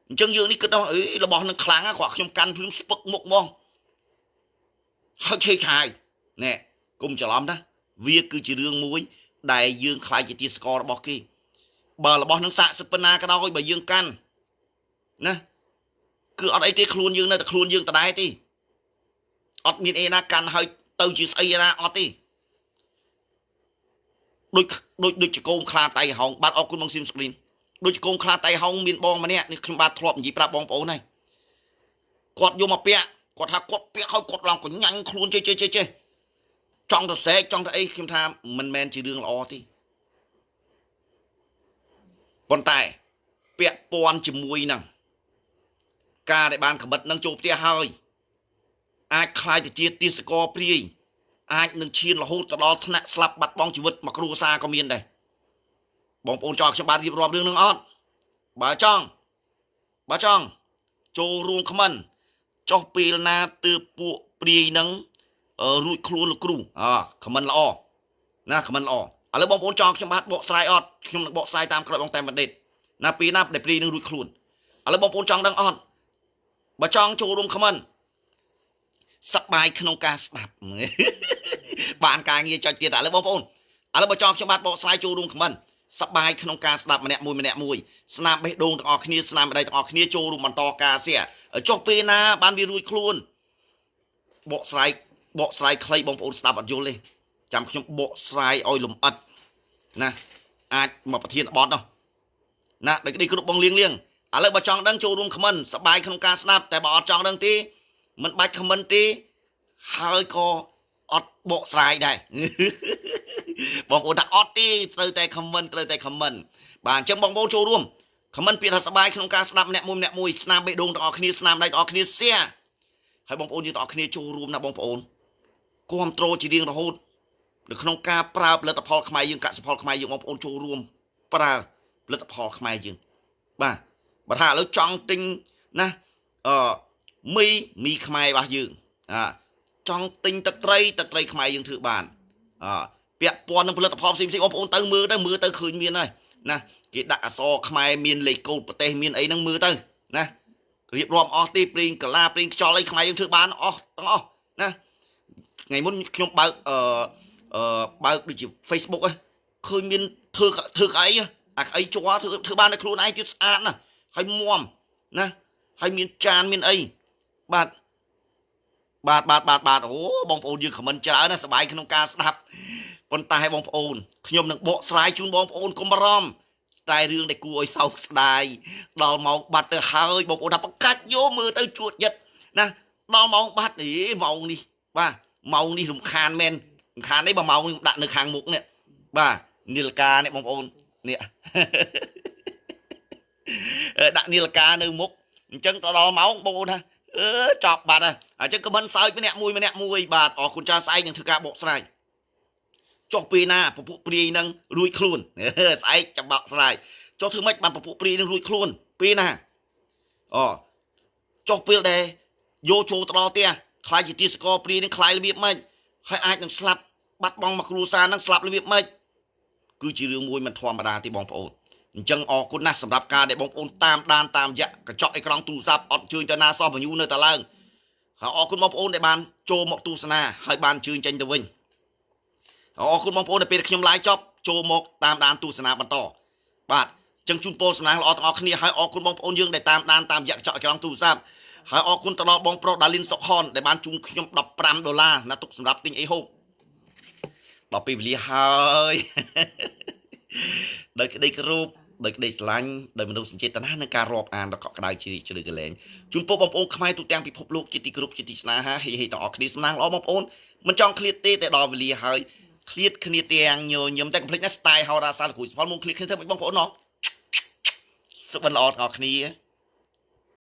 អញ្ចឹងយើងនេះគិតថាអីរបស់នឹងខ្លាំងណាស់គាត់ខ្ញុំកាន់ភ្លាមស្ពឹកមុខហ្មងហើយឆេឆាយណែគុំច្រឡំណាវាគឺជារឿងមួយដែលយើងខ្លាចជាទាសកររបស់គេបើរបស់នឹងសាកសិទ្ធប៉ុណ្ណាក៏ដោយបើយើងកាន់ណាគឺអត់អីទេខ្លួនយើងនៅតែខ្លួនយើងដដែលទេអត់មានអីណាកាន់ហើយទៅជាស្អីណាអត់ទេដូចចកោមខ្លាតៃហោងបាទអរគុណបងស៊ីមស្គ្រីនដូចចកោមខ្លាតៃហោងមានបងម្នាក់នេះខ្ញុំបាទធ្លាប់និយាយប្រាប់បងប្អូនហើយគាត់យកមកពាក់គាត់ថាគាត់ពាក់ឲ្យគាត់ឡើងកញ្ញាញ់ខ្លួនចេះចេះចេះចេះចង់ទៅស្រែកចង់ទៅអីខ្ញុំថាមិនមែនជារឿងល្អទេប៉ុន្តែពាក់ព័ន្ធជាមួយនឹងការដែលបានកបិតនឹងចូលផ្ទះហើយអាចคล้ายទៅជាទាសករព្រាយ អាចនឹងឈានរហូតទៅដល់ថ្នាក់ស្លាប់បាត់បង់ជីវិតមួយគ្រួសារក៏មានដែរបងប្អូនចង់ខ្ញុំបាទរៀបរាប់រឿងនឹងអត់បើចង់បើចង់ចូលរួមខមមិនចុះពេលណាទើបពួកព្រាយនឹងរួចខ្លួនលោកគ្រូអខមមិនល្អណាខមមិនល្អឥឡូវបងប្អូនចង់ខ្ញុំបាទបកស្រាយអត់ខ្ញុំនឹងបកស្រាយតាមក្រោយបងតែបណ្ឌិតណាពេលណាដែលព្រាយនឹងរួចខ្លួនឥឡូវបងប្អូនចង់ដឹងអត់បើចង់ចូលរួមខមមិនសប្បាយក្នុងការស្ដាប់បានការងារចុចទៀតឥឡូវបងប្អូនឥឡូវបើចង់ខ្ញុំបាទបកស្រាយចូលរួមខមមិនសប្បាយក្នុងការស្ដាប់ម្នាក់មួយម្នាក់មួយស្នាមបេះដូងទាំងអស់គ្នាស្នាមម្ដាយទាំងអស់គ្នាចូលរួមបន្តការសៀចុះពេលណាបានវារួចខ្លួនបកស្រាយបកស្រាយខ្លីបងប្អូនស្ដាប់អត់យល់ទេចាំខ្ញុំបកស្រាយឲ្យលំអិតណាអាចមកប្រធានបទនោះណាដោយក្តីគ្រប់បងលៀងលៀងឥឡូវបើចង់ដឹងចូលរួមខមមិនសប្បាយក្នុងការស្ដាប់តែបើអត់ចង់ដឹងទេមិនបាច់ខមមិនទេហើយក៏អត់បកស្រាយដែរបងប្អូនថាអត់ទេត្រូវតែខមមិនត្រូវតែខមមិនបាទអញ្ចឹងបងប្អូនចូលរួមខមមិនពាក្យថាសប្បាយក្នុងការស្ដាប់ម្នាក់មួយម្នាក់មួយស្នាមបេះដូងទាំងអស់គ្នាស្នាមដៃទាំងអស់គ្នាសៀហើយបងប្អូនយើងទាំងអស់គ្នាចូលរួមណាបងប្អូនគ្រប់ត្រូលជារៀងរហូតនៅក្នុងការប្រើផលិតផលខ្មែរយើងកសិផលខ្មែរយើងបងប្អូនចូលរួមប្រើផលិតផលខ្មែរយើងបាទបើថាឥឡូវចង់ទិញណាអឺមីមីខ្មែររបស់យើងអាចង់ទិញទឹកត្រីទឹកត្រីខ្មែរយើងធ្វើបានអពាក់ព័ន្ធនឹងផលិតផលផ្សេងៗបងប្អូនទៅមើលទៅមើលទៅឃើញមានហើយណាគេដាក់អក្សរខ្មែរមានលេខកូដប្រទេសមានអីហ្នឹងមើលទៅណារៀបរាប់អស់ទេព្រីងកាឡាព្រីងខ្យល់អីខ្មែរយើងធ្វើបានអស់ទាំងអស់ណាថ្ងៃមុនខ្ញុំបើកអឺបើកដូចជា Facebook ហ្នឹងឃើញមានធ្វើធ្វើក្អីអាក្អីជ័រធ្វើធ្វើបានតែខ្លួនឯងទៀតស្អាតណាស់ហើយមាំណាហើយមានចានមានអីបាទបាទបាទបាទបាទអូបងប្អូនយើងខមមិនច្រើនណាសប្បាយក្នុងការស្ដាប់ប៉ុន្តែបងប្អូនខ្ញុំនឹងបកស្រាយជូនបងប្អូនកុំបារម្ភតែរឿងដែលគួរឲ្យសោកស្ដាយដល់ម៉ោងបាត់ទៅហើយបងប្អូនថាប្រកាច់យកមើលទៅជួតចិត្តណាដល់ម៉ោងបាត់អីម៉ោងនេះបាទម៉ោងនេះរំខានមែនរំខានអីបើម៉ោងនេះដាក់នៅខាងមុខនេះបាទនាឡិកានេះបងប្អូននេះដាក់នាឡិកានៅមុខអញ្ចឹងទៅដល់ម៉ោងបងប្អូនថាអឺចប់បាត់ហើយអញ្ចឹងក៏មិនសើចម្នាក់មួយម្នាក់មួយបាទអរគុណច្រើនស្អែកនឹងធ្វើការបកស្រាយចុះពេលណាពពួកព្រាយនឹងរួចខ្លួនស្អែកចាំបកស្រាយចុះធ្វើម៉េចបានពពួកព្រាយនឹងរួចខ្លួនពេលណាអូចុះពេលដែលយកចូលទៅដល់ផ្ទះខ្លាចជាទាសករព្រាយនឹងខ្លាយរបៀបម៉េចហើយអាចនឹងស្លាប់បាត់បង់មកគ្រួសារនឹងស្លាប់របៀបម៉េចគឺជារឿងមួយមិនធម្មតាទេបងប្អូនអញ្ចឹងអរគុណណាស់សម្រាប់ការដែលបងប្អូនតាមដានតាមរយៈកញ្ចក់អេក្រង់ទូរស័ព្ទអត់ជើញទៅណាសោះបញ្ញូនៅតែឡើងហើយអរគុណបងប្អូនដែលបានចូលមកទស្សនាហើយបានជើញចេញទៅវិញអរគុណបងប្អូនដែលពេលខ្ញុំ live ចប់ចូលមកតាមដានទស្សនាបន្តបាទចឹងជូនពរសំណាងល្អទាំងអស់គ្នាហើយអរគុណបងប្អូនយើងដែលតាមដានតាមរយៈកញ្ចក់អេក្រង់ទូរស័ព្ទហើយអរគុណទៅដល់បងប្រុសដាលីនសុខនដែលបានជូនខ្ញុំ15ដុល្លារណាទុកសម្រាប់ទិញអីហូបដល់ពេលវេលាហើយដោយក្តីគោរពដោយក្តីស្រឡាញ់ដោយមនុស្សសញ្ចេតនានិងការរាប់អានដ៏កក់ក្ដៅជ្រាលជ្រៅកលែងជូនពរបងប្អូនខ្មែរទូទាំងពិភពលោកជាទីគោរពជាទីស្នេហាហេហេទាំងអស់គ្នាសំណាងល្អបងប្អូនមិនចង់ឃ្លាតទេតែដល់វេលាហើយឃ្លាតគ្នាទាំងញញឹមតែកុំភ្លេចណាស្ទាយហោរាសាស្ត្រគ្រូសុផលមុនឃ្លាតគ្នាធ្វើម៉េចបងប្អូនណោះសុបិនល្អទាំងអស់គ្នា។